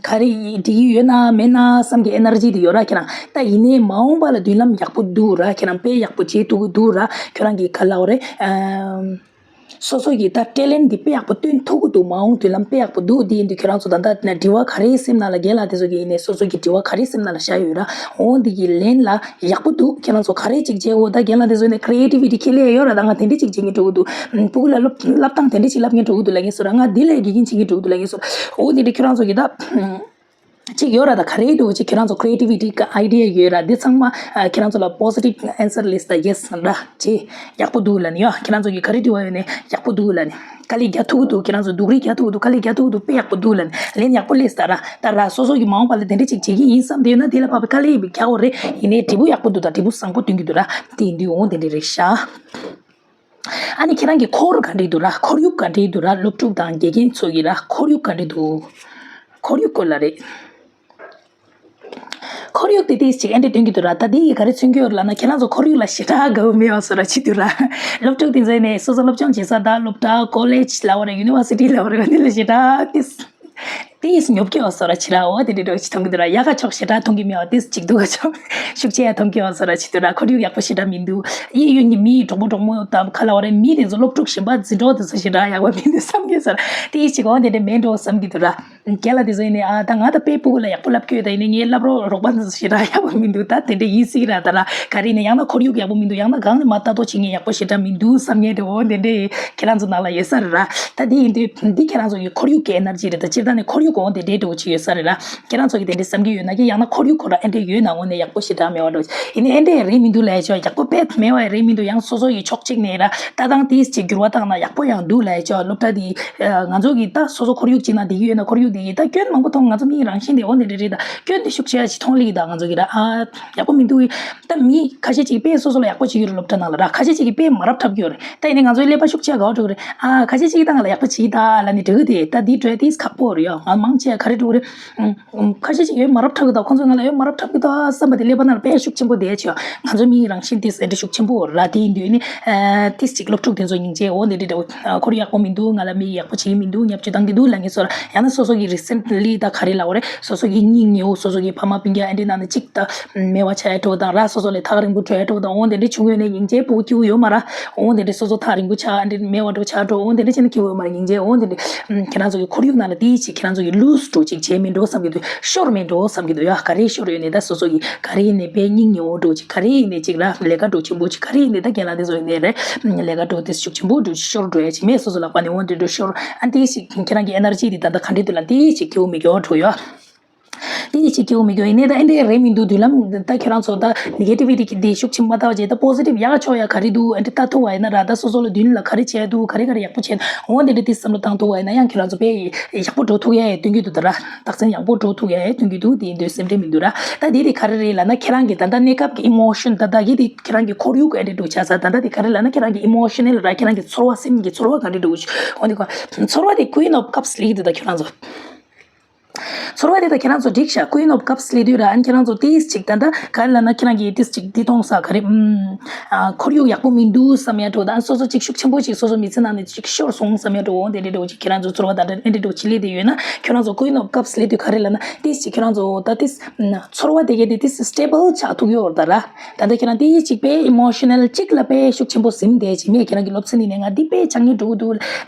ག་རེ་འགྲིག་གི་ཡོད་ན་མེད་ན་བསམ་གྱི་energy དེ་ཡོད་ར་ཁྱེད་རང་། ད་ཡིན་ནའི་མ་འོངས་པ་ལ་མདུན་ལམ་ཡག་པོ་འདུག་ར། ཁྱེད་རང་དཔེ་ཡག་པོ་བྱེད་ཐུབ་ཀྱི་འདུག་ར། ཁྱོད་རང་གི་ག་ལབ་རེད། ཨམ། སོ་སོ་ཡི་ད་talent འདི་དཔེ་ཡག་པོ་སྟོན་ཐུབ་ཀྱི་འདུག་མ་འོངས་མདུན་ལམ་དཔེ་ཡག་པོ་འདུག་དེ་ཡིན་དུས་ཁྱེད་རང་ཚོ་ད་ལྟ་ན་དྲི་བ་ག་རེ་སེམས་ནང་ལ་རྒན་ལགས་དེ་ཚོ་གི་ཡིན་ནའི་སོ་སོ་གི་དྲི་བ་ག་རེ་སེམས་ནང་ལ་བཞག་ཡོད་ར། འོ་འདི་གི་ལན་ལ་ཡག་པོ་འདུག་ཁྱེད་རང་ཚོ་ག་རེ་ཅིག་བྱེད་འོ་ད་རྒན་ལགས་དེ་ཚོ་ནས་creativity ཁྱེད་ལས་ཡོད་ར། ད་ང་དེ་འདྲ་ཅིག་བྱེད་ཀྱི་འགྲོ་གི་འདུག་ཕྲུ་གུ་ལ་སློབ་སློབ་སྟངས་དེ་འདྲ་ཅིག་བསླབ་ཀྱི་འགྲོ་གི་འདུག་ལབ་ཀྱི་སོ་ར། ང་འདི་ལས་དགེ་རྒན་བྱེད་ཀྱི་འགྲོ་གི་འདུག་ལབ་ཀྱི་སོ་ར། འོ་འདི་འདྲ་ཁྱེད་རང་ཚོ་གི་ད་ཅིག་ཡོད་ར། ད་ག་རེ་འདུག་ཅིག་ཁྱེད་རང་ཚོ་creativity གི་idea ཡོད་ར། འདི་ཚང་མ་ཨ་ཁྱེད་རང་ཚོ་ལ་positive answer list ད་yes ར་ཅེ་ཡག་པོ་འདུག་ལབ་ནི་ཡོད། ཁྱེད་རང་ཚོ་གི་ག་རེ་དྲི་བ་ཡོད་ནས་ཡག་པོ་འདུག་ལབ་ནི། དཀའ་ལས་རྒྱག་ཐུབ་ཀྱི་འདུག་ཁྱེད་རང་ཚོ་སྡུག་རུས་རྒྱག་ཐུབ་ཀྱི་འདུག་དཀའ་ལས་རྒྱག་ཐུབ་ཀྱི་འདུག་དཔེ་ཡག་པོ་འདུག་ལབ་ནི། ལན་ཡག་པོ་སླེབས་ད་ར། ད་ར་སོ་སོ་གི་མ་འོངས་པ་ལ་དེ་འདྲ་ཅིག་བྱེད་ཀྱི་ཡིན་བསམ་དེ་ཡོད་ན་དེ་ལ་བབ་པའི་དཀའ་ལས་རྒྱག་དགོས་རེད། ཡིན་ནའི་འབྲས་བུ་ཡག་པོ་འདུག་ད་འབྲས་བུ་བཟང་པོ་སྟོན་གྱི་འདུག་ར། དེ་ཡིན་དུས་འོང་དེ་འདྲ་རེད་ཤག་ཨ་ནི་ཁྱེད་རང་གི་ཁོར་ག་འདྲ་འདུག་ར། ཁོར་ཡུག་ག་འདྲ་འདུག་ར། སློབ་ཕྲུག་དང་དགེ་རྒན་ཚོ་གི་ར་ཁོར་ཡུག་ག་འདྲ་འདུག་ཁོར་ཡུག་སྐོར་ལ་རེད། ཁོར་ཡུག་དེ་ཏིས་ཅིག་ཨེ་འདྲ་སྟོན་གྱི་འདུག་ར། ད་དེ་ཡི་ག་རེ་མཚོན་གྱི་ཡོད་ལབ་ན་ཁྱེད་རང་ཚོ་ཁོར་ཡུག་ལ་ཞེ་དྲག་དགའ་བོ་མེད་པ་བཟོ་འདྲ་བྱེད་འདུག་ར། སློབ་ཕྲུག་དེ་ཚོ་ནས་སོ་སོ་སློབ་སྦྱོང་བྱེད་ས་དང་སློབ་གྲྭ་college ལབ་པ་རེད། university ལབ་པ་རེད། འདི་ལ་ཞེ་དྲག་ཏིས་ཏིས་ཉོབ་ཀྱི་བ་བཟོ་འདྲ་བྱེད་ར། འོ་དེ་འདྲ་འདྲ་ཅིག་མཐོང་གི་འདུག་ར། ཡག་ག་ཕྱོགས་ཞེ་དྲག་མཐོང་གི་མེད་པ་ཏིས་ཅིག་སྡུག་ག་ཕྱོགས་ཤུགས་ཆེ་ཡ་མཐོང་གི་བ་བཟོ་འདྲ་བྱེད་འདུག་ར། ཁོར་ཡུག་ཡག་པོ་ཞེ་དྲག་མི་འདུག་གཡས་གཡོན་གྱི་མི་གྲོགས་པོ་གྲོགས་མོ་དང་ག་ལབ་པ་རེད། མི་དེ་ཚོ་སློབ་ཕྲུག་གཞན་པ་འཛིན་གྲོགས་དེ་ཚོ་ཞེ་དྲག་ཡག་པ་མི་འདུག་བསམ་གྱི་ཟེར། ཏིས་ཅིག་འོ་དེ་འདྲ་མེད་འགྲོ་བསམ་གྱི་འདུག་ར། རྒན་ལགས་དེ་ཚོ་ཡིན་ནའི་ཨ་ད་ང་ད་དཔེ་ཕྲུ་གུ་ལ་ཡག་པོ་བསླབ་ཀྱི་ཡོད། ད་ཡིན་ནའི་ངའི་བསླབ་རོགས་རོགས་པ་ཞེ་དྲག་ཡག་པོ་མི་འདུག་ད་དེ་འདྲ་ཡིན་སྲིད་ར། ད་ར་ག་རེ་ཡིན་ནའི་ཡང་ན་ཁོར་ཡུག་ཡག་པོ་མི་འདུག་ཡང་ན་གང་ནས་མ་ལྟ་རྟོག་བྱེད་མཁན་ཡག་པོ་ཞེ་དྲག་མི་འདུག་བསམ་མཁན་དེ་འོ་དེ་འདྲ་ཁྱེད་རང་ཚོ་ནང་ལ་ཡོད་ས་རེད་ར། ད་དེ་ཡིན་དུས་འདི་ཁྱེད་རང་ཚོ་གི་ཁོར་ཡུག་གི་ཨེ་ནར་ཇི་རེད། ད་སྤྱིར་བཏང་ནས་ཁོར་ཡུག་འོ་དེ་འདྲའི་འདྲ་བོ་ཅིག་ཡོད་ས་རེད་ར། ཁྱེད་རང་ཚོ་གི་དེ་འདྲ་བསམ་གྱི་ཡོད་ན་གི་ཡང་ན་ཁོར་ཡུག་ཁོ་ར་ཨེ་འདྲ་ཡོད་ན་འོ་ནས་ཡག་པོ་ཞེ་དྲག་མེད་པ་འདྲ་བོ་ཅིག་ཡིན་ནའི་ཨེ་འདྲ་རེད་མི་འདུག་ལབ་ཡ་ཅོ་ཡག་པོ་དཔེ་མེད་པ་རེད་མི་འདུག་ཡང་སོ་སོ་ཡི་ཕྱོགས་གཅིག་ནས་ར་ལྟ་སྟངས་དེ་ཅིག་འགྱུར་བ་བཏང་ན་ཡག་པོ་ཡང་འདུག་ལབ་ཡ་ཅོ། སློབ་གྲྭ་དེ། ང་ཚོ་གི་ད་སོ་སོ་ཁོར་ཡུག་ཅིག་ནང་བསྡད་ཀྱི་ཡོད་ན་ཁོར་ཡུག་དེ་ཡི་ད་སྐྱོན་མང་པོ་མཐོང་། ང་ཚོ་མིའི་རང་བཞིན་དེ་འོ་འདི་འདྲ་རེད། ད་སྐྱོན་དེ་ཤུགས་ཆེ་ཡ་ཅིག་མཐོང་ལེ་གི་ད་ང་ཚོ་གི་ད་ཨ་ཡག་པོ་མི་འདུག་ད་མི་ཁ་ཤས་ཅིག་དཔེ་སོ་སོ་ལ་ཡག་པོ་བྱེད་ཀྱི་རེད་སློབ་གྲྭ་ནང་ལ་ར། ཁ་ཤས་ཅིག་གི་དཔེ་མ་རབས་འཁྲབ་ཀྱི་ཡོད་རེད། ད་ཡིན་ནའི་ང་ཚོའི་ཀླད་པ་ཤུགས་ཆེ་ཡ་ག་བ་འགྲོ་གི་རེད། ཨ་ཁ་ཤས་ཅིག་གི་ད་ང་ལ་ཡག་པོ་བྱེད་ད་ལབ་ནས་འགྲོ་གི་དེ་ད་འདི་འགྲོ་ཡ་དེ་ཁག་པོ་རེད་ཡ། ང་མང་ཆེ་ག་རེ་འགྲོ་གི་རེད། ཁ་ཤས་ཅིག་ཡོད་མ་རབས་འཁྲབ་གི་ད། ཁོང་ཚོ་ང་ལ་ཡོད་མ་རབས་འཁྲབ་གི་ད་བསམ་པ་དེ་ཀླད་པ་ནང་ལ་དཔེ་ཤུགས་ཆེན་པོ་བསྡད་ཡ་ཅོ། ང་ཚོ་མིའི་རང་བཞིན་དེ་ཟེར་འདྲ་ཤུགས་ཆེན་པོ་ར། དེ་ཡིན་དུས་ནི་ཏིས་ཅིག་སློབ་ཕྲུག་དེ་ཚོ་སྙིང་རྗེ་འོ་འདི་འདྲ་འདྲ་བོ། ཁོར་ཡུག་ཡག་པོ་མི་འདུག་ང་ལ་མི་ཡག་པོ་བྱེད་ཀྱི་མི་འདུག་བརྙས་བཅོས་བཏང་གི་འདུག་ལབ་མཁན་ཚོ་ར། ཡང་ན་སོ་སོ་གི་recently ད་ག་རེ་ལབ་དགོས་རེད། སོ་སོ་གི་སྙིང་ཉེ་བོ་སོ་སོ་གི་ཕ་མ་སྤུན་ཀྱག་ཨ་འདྲའི་ནང་ནས་གཅིག་ད་མེད་པ་ཆགས་ཡ་འགྲོ་དང་ར། སོ་སོ་ལས་ཐག་རིང་པོ་འགྲོ་ཡ་འགྲོ་དང་འོ་འདི་འདྲ་བྱུང་ཡོད་ནས་སྙིང་རྗེ་པོ་སྐྱིད་པོ་ཡོད་མ་ར། འོ་འདི་འདྲ་སོ་སོ་ཐག་རིང་པོ་ཆགས་ཨ་འདྲ་མེད་པ་འགྲོ་ཆགས་འགྲོ་འོ་འདི་འདྲ་བྱས་ན་སྐྱིད་པོ་ཡོད་མ་ར། སྙིང་རྗེ་འོ་འདི་འདྲ། ཁྱེད་རང་ཚོ་གི་ཁོར་ཡུག་ནང་ལ་དེའི་ཅིག་ཁྱེད་རང་ཚོ་གི་lose འགྲོ་ཅིག་བྱས་མེད་འགྲོ་བསམ་གྱི་འདུག་ཤོར་མེད་འགྲོ་བསམ་གྱི་འདུག་ཡ། ག་རེ་ཤོར་ཡོད་ནས་ད་སོ་སོ་གི་ག་རེ་ཡིན་ནས་དཔེ་སྙིང་ཉེ་བོ་འགྲོ་ཅིག་ག་རེ་ཡིན་ནས་ཅིག་ར་ལས་ཀ་འགྲོ་ཆེན་པོ་ཅིག་ག་རེ་ཡིན་ནས་ད་རྒན་ལགས་དེ་ཚོ་ཡིན་ནས་རེད། ལས་ཀ་འགྲོ་དེ་ཤུགས་ཆེན་པོ་འགྲོ་ཅིག་ཤོར་འགྲོ་ཡ་ཅིག་མེད། སོ་སོ་ལག་པ་ནས་འོང་འདྲ་འགྲོ་ཤོར་ཨ་དེའི་ཅིག་ཁྱེད་རང་གི་ཨེ་ནར་ཇི་དེ་ད་ལྟ་ག་འདྲ་འདུག་ལ་དེའི་ཅིག་སྐྱེ་བོ་མི་སྐྱོ་འགྲོ་ཡ། དེ་ཡི་ཕྱིར་སྐྱེ་བོ་མི་སྐྱོ་ཡིན་ནའི་ད་ཨེ་འདྲའི་རེད་མི་འདུག་མདུན་ལམ་ད་ཁྱེད་རང་ཚོ་ད་negativity གི་དེ་ཤུགས་ཆེན་པོ་ལྟ་བ་བྱས་ད་positive ཡག་ཆོག་ཡ་ག་རེ་འདུག་ཨེ་འདྲ་ལྟ་ཐུབ་པ་ཡིན་ན་ར། ད་སོ་སོ་ལ་མདུན་ལ་ག་རེ་བྱས་འདུག་ག་རེ་ག་རེ་ཡག་པོ་བྱས་འོ་དེ་འདྲ་དེ་བསམ་བློ་བཏང་ཐུབ་པ་ཡིན་ན་ཡང་ཁྱེད་རང་ཚོ་དཔེ་ཡག་པོ་འགྲོ་ཐུབ་ཡ་ཡ་སྟོན་གྱི་འདུག་ད་ར། རྟགས་མཚན་ཡག་པོ་འགྲོ་ཐུབ་ཡ་ཡ་སྟོན་གྱི་འདུག་དེ་ཡིན་དུས་སེམས་ཁྲལ་མི་འདུག་ར། ད་དེ་དེ་ག་རེ་རེད་ལབ་ན་ཁྱེད་རང་གི་ད་ལྟ་གནས་སྐབས་ཀྱི་emotion ད་ད་གི་དེ་ཁྱེད་རང་གི་ཁོར་ཡུག་ཨེ་འདྲ་འགྲོ་ཆགས་ས་ད་ད་དེ་ག་རེ་ལབ་ན་ཁྱེད་རང་གི་emotional ར་ཁྱེད་རང་གི་ཚོར་བ་སེམས་ཀྱི་ཚོར་བ་ག་འདྲ་འགྲོ་འོ་དེ་ག་ཚོར་བ་དེ་Queen of Cups ལེགས་འདུག་ད་ཁྱེད་རང་ཚོ། ཚོར་བ་དེ་ད་ཁྱེད་རང་ཚོ་འགྲིག་ཤག Queen of Cups ལེགས་དུས་ར། ཨ་ནི་ཁྱེད་རང་ཚོ་ཏིས་ཅིག་ད་ལྟ་ག་རེ་ལབ་ན་ཁྱེད་རང་གིས་ཏིས་ཅིག་འདི་གཏོང་ས་ག་རེ་ཨུམ། ཨ་ཁོར་ཡུག་ཡག་པོ་མི་འདུག་བསམ་ཡ་འགྲོ་ད། ཨ་སོ་སོ་ཅིག་ཤུགས་ཆེན་པོ་ཅིག་སོ་སོ་མི་ཚེ་ནང་ནས་ཅིག་ཤོར་སོང་བསམ་ཡ་འགྲོ་འོ་དེ་འདྲ་འགྲོ་ཅིག་ཁྱེད་རང་ཚོ་ཚོར་བ་ད་འདྲ་འདྲ་འགྲོ་ཅིག་སླེབས་བསྡད་ཡོད་ན་ཁྱེད་རང་ཚོ་Queen of Cups ལེགས་དུས་ག་རེ་ལབ་ན་ཏིས་ཅིག་ཁྱེད་རང་ཚོ་ད་ཏིས་ཚོར་བ་དེ་གས་དེ་ཏིས་stable ཆགས་ཐུབ་ཡོད་ར་ད་ར། ད་ལྟ་ཁྱེད་རང་དེ་གཅིག་པའི་emotional གཅིག་ལ་དཔེ་ཤུགས་ཆེན་པོ་ཟིན་བསྡད་ཅིག་ངས་ཁྱེད་རང་གི་སློབ་ཚན་ཡིན་ནའི་ང་འདི་དཔེ་སྦྱང་གི་འགྲོ་གི་འདུག་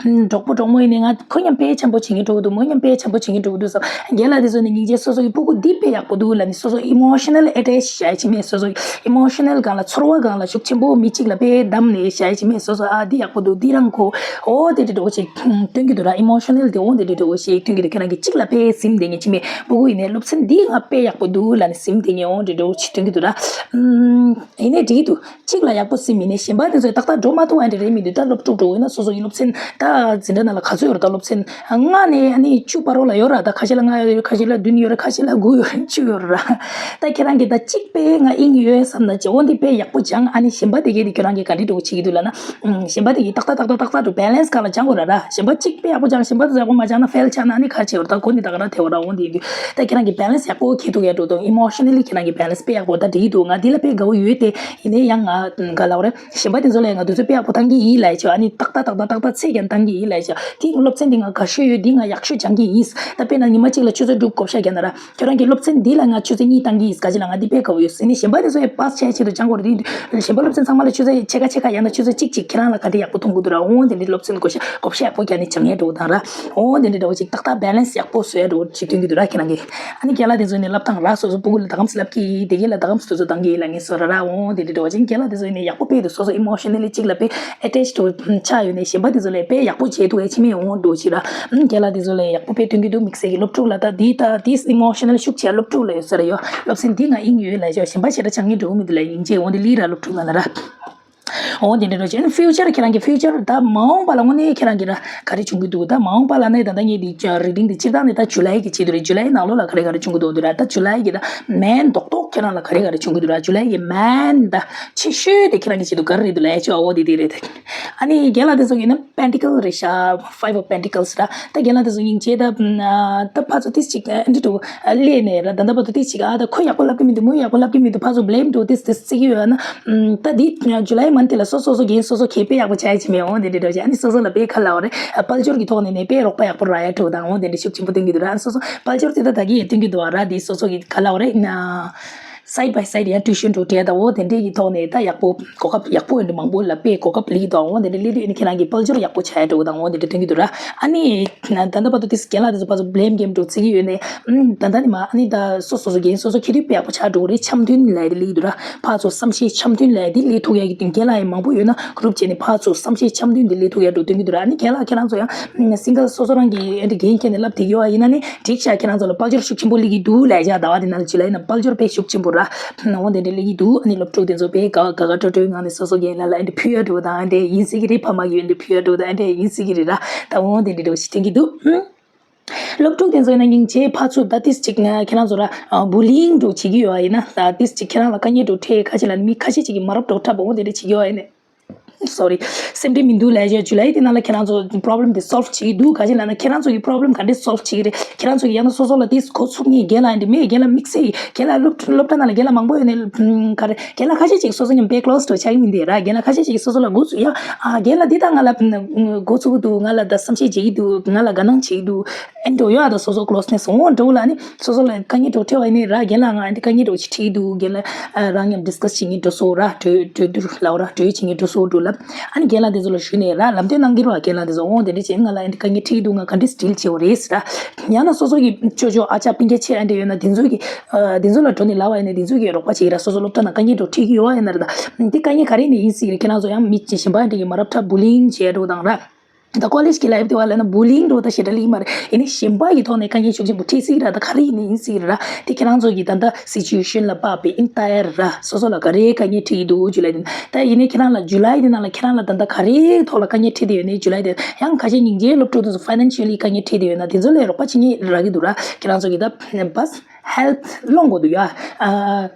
གྲོགས་པོ་གྲོགས་མོ་ཡིན་ནའི་ང་ཁོ་མཉམ་དཔེ་འཆམ་པོ་བྱེད་ཀྱི་འགྲོ་གི་འདུག་མོ་མཉམ་དཔེ་འཆམ་པོ་བྱེད་ཀྱི་འགྲོ་གི་འདུག་བསམ་ རྒན་ལགས་དེ་ཚོ་ནི་སྙིང་རྗེ། སོ་སོ་གི་སྤུ་གུ་འདི་དཔེ་ཡག་པོ་འདུག་ལབ་ནས། སོ་སོ་emotional attach་བྱ་ཡ་ཅིག་མེད། སོ་སོ་emotional་སྒང་ལ་ཚོར་བ་སྒང་ལ་ཤུགས་ཆེན་པོ་མི་གཅིག་ལ་དཔེ་བསྡམས་ནས་བྱ་ཡ་ཅིག་མེད། སོ་སོ་ཨ་འདི་ཡག་པོ་འདུག་འདི་རང་གོ། འོ་དེ་འདྲ་འདྲ་བོ་ཅིག་སྟོན་གྱི་འདུག་ར། emotional་དེ་འོ་དེ་འདྲ་འདྲ་བོ་ཞིག་སྟོན་གྱི་འདུག་ཁྱེད་རང་གིས་གཅིག་ལ་དཔེ་ཟིན་བསྡད་མཁན་ཅིག་མེད། སྤུ་གུ་ཡིན་ནའི་སློབ་ཚན་འདི་ང་དཔེ་ཡག་པོ་འདུག་ལབ་ནས་ཟིན་བསྡད་མཁན་འོ་འདྲ་འདྲ་བོ་ཅིག་སྟོན་གྱི་འདུག་ར། ཨུམ། ཡིན་ནའི་འགྲིག་གི་འདུག་གཅིག་ལ་ཡག་པོ་ཟིན་མིན་ནས་གཞན་པ་དེ་ཚོས་ཏག་ཏག་འགྲོ་མ་ཐུབ་པ་འདྲ་རེད་མི་འདུག་ད་སློབ་ཕྲུག་འགྲོ་འོས་ན་སོ་སོ་ཡི་སློབ་ཚན་ད་འཛིན་གྲྭ་ནང་ལ་ག་ཚོད་ཡོད་རེད། ད་སློབ་ཚན་ལྔ་ནས་ཨ་ནི་བཅུ་བར་རོ་ལ་ཡོད་ར། ད་ཁ་ཤས་ལ་ལྔ་ཡོད་རེད། ཁ་ཤས་ལ་བདུན་ཡོད་རེད། ཁ་ཤས་ལ་དགུ་ཡོད་རེད། བཅུ་ཡོད་རེད་ར། ད་ཁྱེད་རང་གིས་ད་གཅིག་དཔེ་ང་དབྱིངས་ཡོད་བསམ་ན་བྱེད། འོ་འདི་དཔེ་ཡག་པོ་སྦྱངས། ཨ་ནི་གཞན་པ་དེ་གས་དེ་ཁྱོད་རང་གིས་ག་འདྲ་འདྲ་བོ་བྱེད་ཀྱི་འདུག་ལབ་ན། ཨུམ། གཞན་པ་དེ་གས་ཏག་ཏག་ཏག་ཏག་ཏག་ཏུ་balance་སྒང་ལ་སྦྱང་དགོས་ར་ར། གཞན་པ་གཅིག་དཔེ་ཡག་པོ་སྦྱངས། གཞན་པ་དེ་ཚོ་ཡག་པོ་མ་སྦྱངས་ན་fail་ཆགས་ན་ཨ་ནི་ག་རེ་བྱེད་དགོས་རེད། ད་གོ་ནི་ད་ག་རང་ཐེ་བ་ར། འོ་འདི་ཡིན་དུས་ད་ཁྱེད་རང་གིས་balance་ཡག་པོ་འཁྱེར་ཐུབ་ཡ་འགྲོ་དང་། emotionally་ཁྱེད་རང་གིས་balance་དཔེ་ཡག་པོ་ད་འགྲིག་གི་འདུག་ང་འདི་ལ་དཔེ་དགའ་བོ་ཡོད་དེ། ཡིན་ནའི་ཡང་ང་ག་ལབ་རེད། གཞན་པ་དེ་ཚོ་ལས་ང་དུས་ཚོད་དཔེ་ཡག་པོ་བཏང་གི་ཡིན་ལབ་ཡ་ཆོག་ཨ་ནི་ཏག་ཏག་ཏག་ཏག་ཏག་ཏག་ཚད་ཀྱང་བཏང་གི་ཡིན་ལབ་ཡ་ཆོག་དེ་སློབ་ཚན་འདི་ང་དགའ་ཤོས་ཡོད། འདི་ང་ཡག་ཤོས་སྦྱང་གི་ཡིན། ད་དཔེར་ན་ཉི་མ་གཅིག་ལ་ཆུ་ཚོད་དྲུག་བགོ་བཤའ་རྒྱག་ན་ར། ཁྱོད་རང་གི་སློབ་ཚན་འདི་ལ་ང་ཆུ་ཚོད་གཉིས་བཏང་གི་ཡིན། ག་ཅི་ལ་ང་འདི་དཔེ་དགའ་བོ་ཡོད་ཟེར་ནས་གཞན་པ་དེ་ཚོ་ཡང་pass་བྱས་ཆེད་དུ་སྦྱང་དགོས་རེད། དེ་ཡིན་དུས་གཞན་པ་སློབ་ཚན་ཚང་མ་ལ་ཆུ་ཚོད་ཕྱེད་ཀ་ཕྱེད་ཀ་ཡང་ན་ཆུ་ཚོད་གཅིག་གཅིག་ཁྱེད་རང་ལ་ག་འདྲ་ཡག་པོ་མཐོང་གི་འདུག་ར། འོ་དེ་འདྲའི་སློབ་ཚན་བགོ་བཤའ་བགོ་བཤའ་ཡག་པོ་རྒྱག་ནས་སྦྱང་ཡས་འགྲོ་དང་ར། འོ་དེ་འདྲའི་འདྲ་བོ་ཅིག་ཏག་ཏག་balance་ཡག་པོ་བཟོ་ཡས་འགྲོ་ཅིག་སྟོན་གྱི་འདུག་ར། ཁྱེད་རང་གིས་ཨ་ནི་རྒན་ལགས་དེ་ཚོ་ནས་བསླབ་སྟངས་ར་སོ་སོ་སྤུ་གུ་ལ་ད་གམ་སེ་བསླབ་ཀྱི་ཡིན། དེ་གས་ལ་ད་གམ་སེ་དེ་ཚོ་བཏང་གི་ཡིན་ལབ་ངས་བཟོ་ར་ར། འོ་དེ་འདྲའི་འདྲ་བོ་ཅིག་རྒན་ལགས་དེ་ཚོ་ནས་ཡག་པོ་དཔེ་དེ་སོ་སོ་emotionally་གཅིག་ལ་དཔེ་attach་འགྲོ་ཆགས་ཡོད་ནས་གཞན་པ་དེ་ཚོ་ལས་དཔེ་ཡག་པོ་བྱེད་ཐུབ་ཡས་ཅིག་མེད་འོང་འགྲོ་ཅིག་ར། ཨ་ནི་རྒན་ལགས་དེ་ཚོ་ལས་ཡག་པོ་དཔེ་སྟོན་གྱི་འདུག་དམིགས་བསལ་གྱི་སློབ་ཕྲུག་ལ་ད་འདི་ད་དེ་emotional་ཤུགས་ཆེ་སློབ་ཕྲུག་ལ་ཡོད་ས་རེད་ཡོད། སློབ་ཚན་འདི་ང་དབྱིངས་ཡོད་ལབ་ཡ་ཆོག་གཞན་པ་ཞེ་དྲག་སྦྱང་ངེས་འགྲོ་གི་མི་འདུག་ལབ་ཡ་ཡིན་ཅེས་འོ་འདི་ལི་ར་སློབ་ཕྲུག་ང་ལ་ར། འོ་འདི་འདྲ་འགྲོ་ཅན་future་ཁྱེད་རང་གི་future་ད་མ་འོངས་པ་ལ་དངོས་གནས་ཁྱེད་རང་གི་ར་ག་རེ་བྱུང་གི་འདུག་ད་མ་འོངས་པ་ལ་ནི་ད་ལྟ་ངས་འདི་reading་འདི་སྤྱིར་བཏང་ནས་ད་July་གི་ཆེད་དུ་རེད། July་ནང་ལོགས་ལ་ག་རེ་ག་རེ་བྱུང་གི་འདུག་འདི་ར། ད་July་གི་ད་main་རྡོག་རྡོག་ཁྱེད་རང་ལ་ག་རེ་ག་རེ་བྱུང་གི་འདུག་ར། July་གི་main་ད་ཆེ་ཤོས་དེ་ཁྱེད་རང་གི་ཆེད་དུ་ག་རེ་རེད་འདུག་ལབ་ཡ་ཆོག་འོ་འདི་འདི་རེད། ཨ་ནི་རྒན་ལགས་དེ་ཚོ་ཡིན་ན་Pentacle་རེད་ཤག Five of Pentacles་ར། ད་རྒན་ལགས་དེ་ཚོ་སྙིང་རྗེ་ད་ད་ཕར་ཚུར་ཏིས་ཅིག་ཨ་འདི་འདྲ་སླེབས་ནས་ར། ད་ལྟ་བར་དུ་ཏིས་ཅིག་ཨ་ད་ཁོ་ཡག་པོ་ལབ་ཀྱི་མི་འདུག་མོ་ཡག་པོ་ལབ་ཀྱི་མི་འདུག་ཕར་ཚུར་blame་འགྲོ་ཏིས་ཏིས་བརྩི་གི་ཡོད་ན། ད་འདི་July month་དེ་ལ་སོ་སོ་སོ་རྒན་སོ་སོ་གས་དཔེ་ཡག་པོ་བྱ་ཡ་ཅིག་མེད་འོང་དེ་འདྲ་འདྲ་བྱ། ཨ་ནི་སོ་སོ་ལ་དཔེ་ཁ་ལ་འོ་རེད། དཔལ་འབྱོར་གྱི་ཐོག་ནས་ནས་དཔེ་རོགས་པ་ཡག་པོ་རག་ཡ་འགྲོ་དང་འོང་དེ་འདྲ་ཤུགས་ཆེན་པོ་སྟོན་གྱི་འདུག་ར། སོ་སོ་དཔལ་འབྱོར་དེ་ད་ད་གི་ཡ་སྟོན་གྱི་འདུག་ཨ་ར། འདི་སོ་སོ་གི་ཁ་ལ་འོ་རེད་ན། Side by side་ཡང་tuition་འགྲོ་གྲས་དང་འོ་དེ་འདྲས་ཀྱི་ཐོག་ནས་ད་ཡག་པོ་གོ་སྐབས་ཡག་པོ་ཡོད་འདུག་མང་པོ་ལ་དཔེ་གོ་སྐབས་ལི་དང་འོ་དེ་འདྲས་སླེབས་དུས་ཨ་ནི་ཁྱེད་རང་གི་དཔལ་འབྱོར་ཡག་པོ་ཆགས་ཡ་འགྲོ་དང་འོ་དེ་འདྲས་སྟོན་གྱི་འདུག་ར། ཨ་ནི་ད་ལྟ་བར་དུ་དེ་རྒན་ལགས་དེ་ཚོ་ཕར་ཚུར་blame game་འགྲོ་བརྩི་གི་ཡོད་ནས་ད་ལྟ་ནི་མ་ཨ་ནི་ད་སོ་སོ་སོ་རྒན་སོ་སོ་ཁྱེད་དུས་དཔེ་ཡག་པོ་ཆགས་འགྲོ་གི་རེད། འཆམ་མཐུན་ལས་དེ་སླེབས་འདུག་ར། ཕར་ཚུར་བསམ་ཤེས་འཆམ་མཐུན་ལས་དེ་སླེབས་ཐུབ་ཡ་གི་དུས་རྒན་ལགས་ཡང་མང་པོ་ཡོད་ན་group་བྱས་ནས་ཕར་ཚུར་བསམ་ཤེས་འཆམ་མཐུན་དེ་སླེབས་ཐུབ་ཡ་འགྲོ་སྟོན་གྱི་འདུག་ར། ཨ་ནི་རྒན་ལགས་ཁྱེད་རང་ཚོ་ཡང་single་སོ་སོ་རང་གི་ཨ་ནི་འགན་འཁྱེར་ནས་ལབ་བསྡད་ཡོད་ཨ་ཡིན་ན་ནི། འགྲིག་ཤག་ཁྱེད་རང་ཚོ་ལ་དཔལ་འབྱོར་ཤུགས་ཆེན་པོ་སླེབས་ཀྱི་འདུག་ལབ་བཞག་ཟླ་བ་འདི་ནང་ལ་July་ནང་དཔལ་འབྱོར་དཔེ་ཤུགས་ཆེན་པོ་ར། འོ་དེ་འདྲ་སླེབས་ཀྱི་འདུག་ཨ་ནི་སློབ་ཕྲུག་དེ་ཚོ་དཔེ་དགའ་དགའ་དགའ་སྤྲོ་སྤྲོའི་ངང་ནས་སོ་སོ་རྒན་ལགས་ལ་ཨ་འདྲ་ཕུལ་ཡ་འགྲོ་དང་ཨ་འདྲ་ཡིན་སྲིད་ཀྱི་རེད། ཕ་མ་གིས་ཨ་འདྲ་ཕུལ་ཡ་འགྲོ་དང་ཨ་འདྲ་ཡིན་སྲིད་ཀྱི་རེད་ར། ད་འོ་དེ་འདྲ་འདྲ་བོ་ཞིག་སྟོན་གྱི་འདུག་ཨུམ། སློབ་ཕྲུག་དེ་ཚོ་ཡིན་ན་སྙིང་རྗེ་ཕར་ཚུར་ད་ཏིས་ཅིག་ང་ཁྱེད་རང་ཚོ་ར་bullying་འགྲོ་བྱེད་ཀྱི་ཡོད་ཨ་ཡིན་ན། ད་ཏིས་ཅིག་ཁྱེད་རང་ལ་དཀའ་ངལ་འགྲོ་འཕྲད་ཁ་ཅིག་ལ་ནི་མི་ཁ་ཤས་ཅིག་གིས་མ་རབས་འགྲོ་འཁྲབ་འོ་དེ་འདྲ་བྱེད་ཀྱི་ཡོད་ཨ་ཡིན་ན། Sorry། སེམས་ཁྲལ་མི་འདུག་ལབ་བྱས་July་དེ་ནང་ལ་ཁྱེད་རང་ཚོ་problem་དེ་solve་བྱེད་ཀྱི་འདུག་ག་ཅི་ལབ་ན་ཁྱེད་རང་ཚོ་གི་problem་ག་འདྲས་solve་བྱེད་ཀྱི་རེད། ཁྱེད་རང་ཚོ་གི་ཡང་ན་སོ་སོ་ལ་དེ་འགོ་ཚུགས་མཁན་རྒན་ལགས་ཡིན་འདྲ་མེད། རྒན་ལགས་དམིགས་བསལ་རྒན་ལགས་སློབ་སློབ་གྲྭ་ནང་ལ་རྒན་ལགས་མང་པོ་ཡོད་ནས་ག་རེ་རྒན་ལགས་ཁ་ཤས་ཅིག་སོ་སོ་མཉམ་དཔེ་close་འགྲོ་ཆགས་ཀྱི་མི་འདུག་ར། རྒན་ལགས་ཁ་ཤས་ཅིག་སོ་སོ་ལ་འགོ་ཚུགས་ཡ་ཨ་རྒན་ལགས་འདི་ད་ང་ལ་འགོ་ཚུགས་ཀྱི་འདུག་ང་ལ་ད་བསམ་ཤེས་བྱེད་ཀྱི་འདུག་ང་ལ་དགའ་སྣང་བྱེད་ཀྱི་འདུག་ཨེ་འགྲོ་ཡོད་ཨ། ད་སོ་སོ་closeness་འོང་འགྲོ་ལ་ནི་སོ་སོ་ལ་དཀའ་ངལ་འགྲོ་འཕྲད་པ་ཡིན་ནི་ར། རྒན་ལགས་ང་འདི་དཀའ་ངལ་འགྲོ་ཅིག་འཕྲད་ཀྱི་འདུག་རྒན་ལགས་རང་མཉམ་discuss་བྱེད་མཁན་འགྲོ་སོང་ར། གྲོས་གྲོས་བསྡུར་ལབ་ར་གྲོས་བྱེད་མཁན་འགྲོ་སོང་འགྲོ་ལབ། ཨ་ནི་རྒན་ལགས་དེ་ཚོ་ལ་ཞུས་ནས་ར་ལམ་སྟོན་གནང་གི་རོགས། རྒན་ལགས་དེ་ཚོ་འོང་དེ་འདྲ་བྱས་ང་ལ་ཨ་འདི་དཀའ་ངལ་འཕྲད་ཀྱི་འདུག་ང་ག་འདྲས་deal་བྱེད་དགོས་རེད་ཟེར་ར། ཡང་ན་སོ་སོ་གི་ཅོ་ཅོ་ཨ་ཅག་སྤུན་ཀྱག་ཆེ་ཨ་འདྲ་ཡོད་ན་དེ་ཚོ་གི་དེ་ཚོ་ལ་འགྲོ་ནས་ལབ་པ་ཡིན་ན་དེ་ཚོ་གི་རོགས་པ་བྱེད་ཀྱི་ར། སོ་སོ་སློབ་གྲྭ་ནང་དཀའ་ངལ་འགྲོ་འཕྲད་ཀྱི་ཡོད་ཨ་ཡིན་ན་ར། ད་འདི་དཀའ་ངལ་ག་རེ་ནས་ཡིན་སྲིད་རེད། ཁྱེད་རང་ཚོ་ཡང་མི་གཞན་པ་ཨ་འདྲ་གི་མ་རབས་ཁྲ་bullying་བྱས་འགྲོ་དང་ར། ད་college་གི་life་དེ་བ་ལ་ན་bullying་འགྲོ་ད་ཞེ་དྲག་ལི་མ་རེད། ཡིན་ནི་གཞན་པ་ཡི་ཐོག་ནས་དཀའ་ངལ་ཤུགས་ཆེན་པོ་འཕྲད་སྲིད་ར། ད་ག་རེ་ཡིན་ནི་ཡིན་སྲིད་ར། དེ་ཁྱེད་རང་ཚོ་གི་ད་ལྟ་situation་ལ་དཔག་པའི་entire་ར་སོ་སོ་ལ་ག་རེ་དཀའ་ངལ་འཕྲད་ཀྱི་འདུག་July་དེ་ན། ད་ཡིན་ནི་ཁྱེད་རང་ལ་July་དེ་ནང་ལ་ཁྱེད་རང་ལ་ད་ལྟ་ག་རེ་ཐོག་ལ་དཀའ་ངལ་འཕྲད་དེ་ཡོད་ནི་July་དེ་ཡང་ཁ་ཤས་སྙིང་རྗེ་སློབ་ཕྲུག་དེ་ཚོ་financially་དཀའ་ངལ་འཕྲད་དེ་ཡོད་ན་དེ་ཚོ་ལ་རོགས་པ་བྱེད་མཁན་རག་གི་འདུག་ར། ཁྱེད་རང་ཚོ་གི་ད་bus help་སློང་དགོས་འདུག་ཡ། ཨ་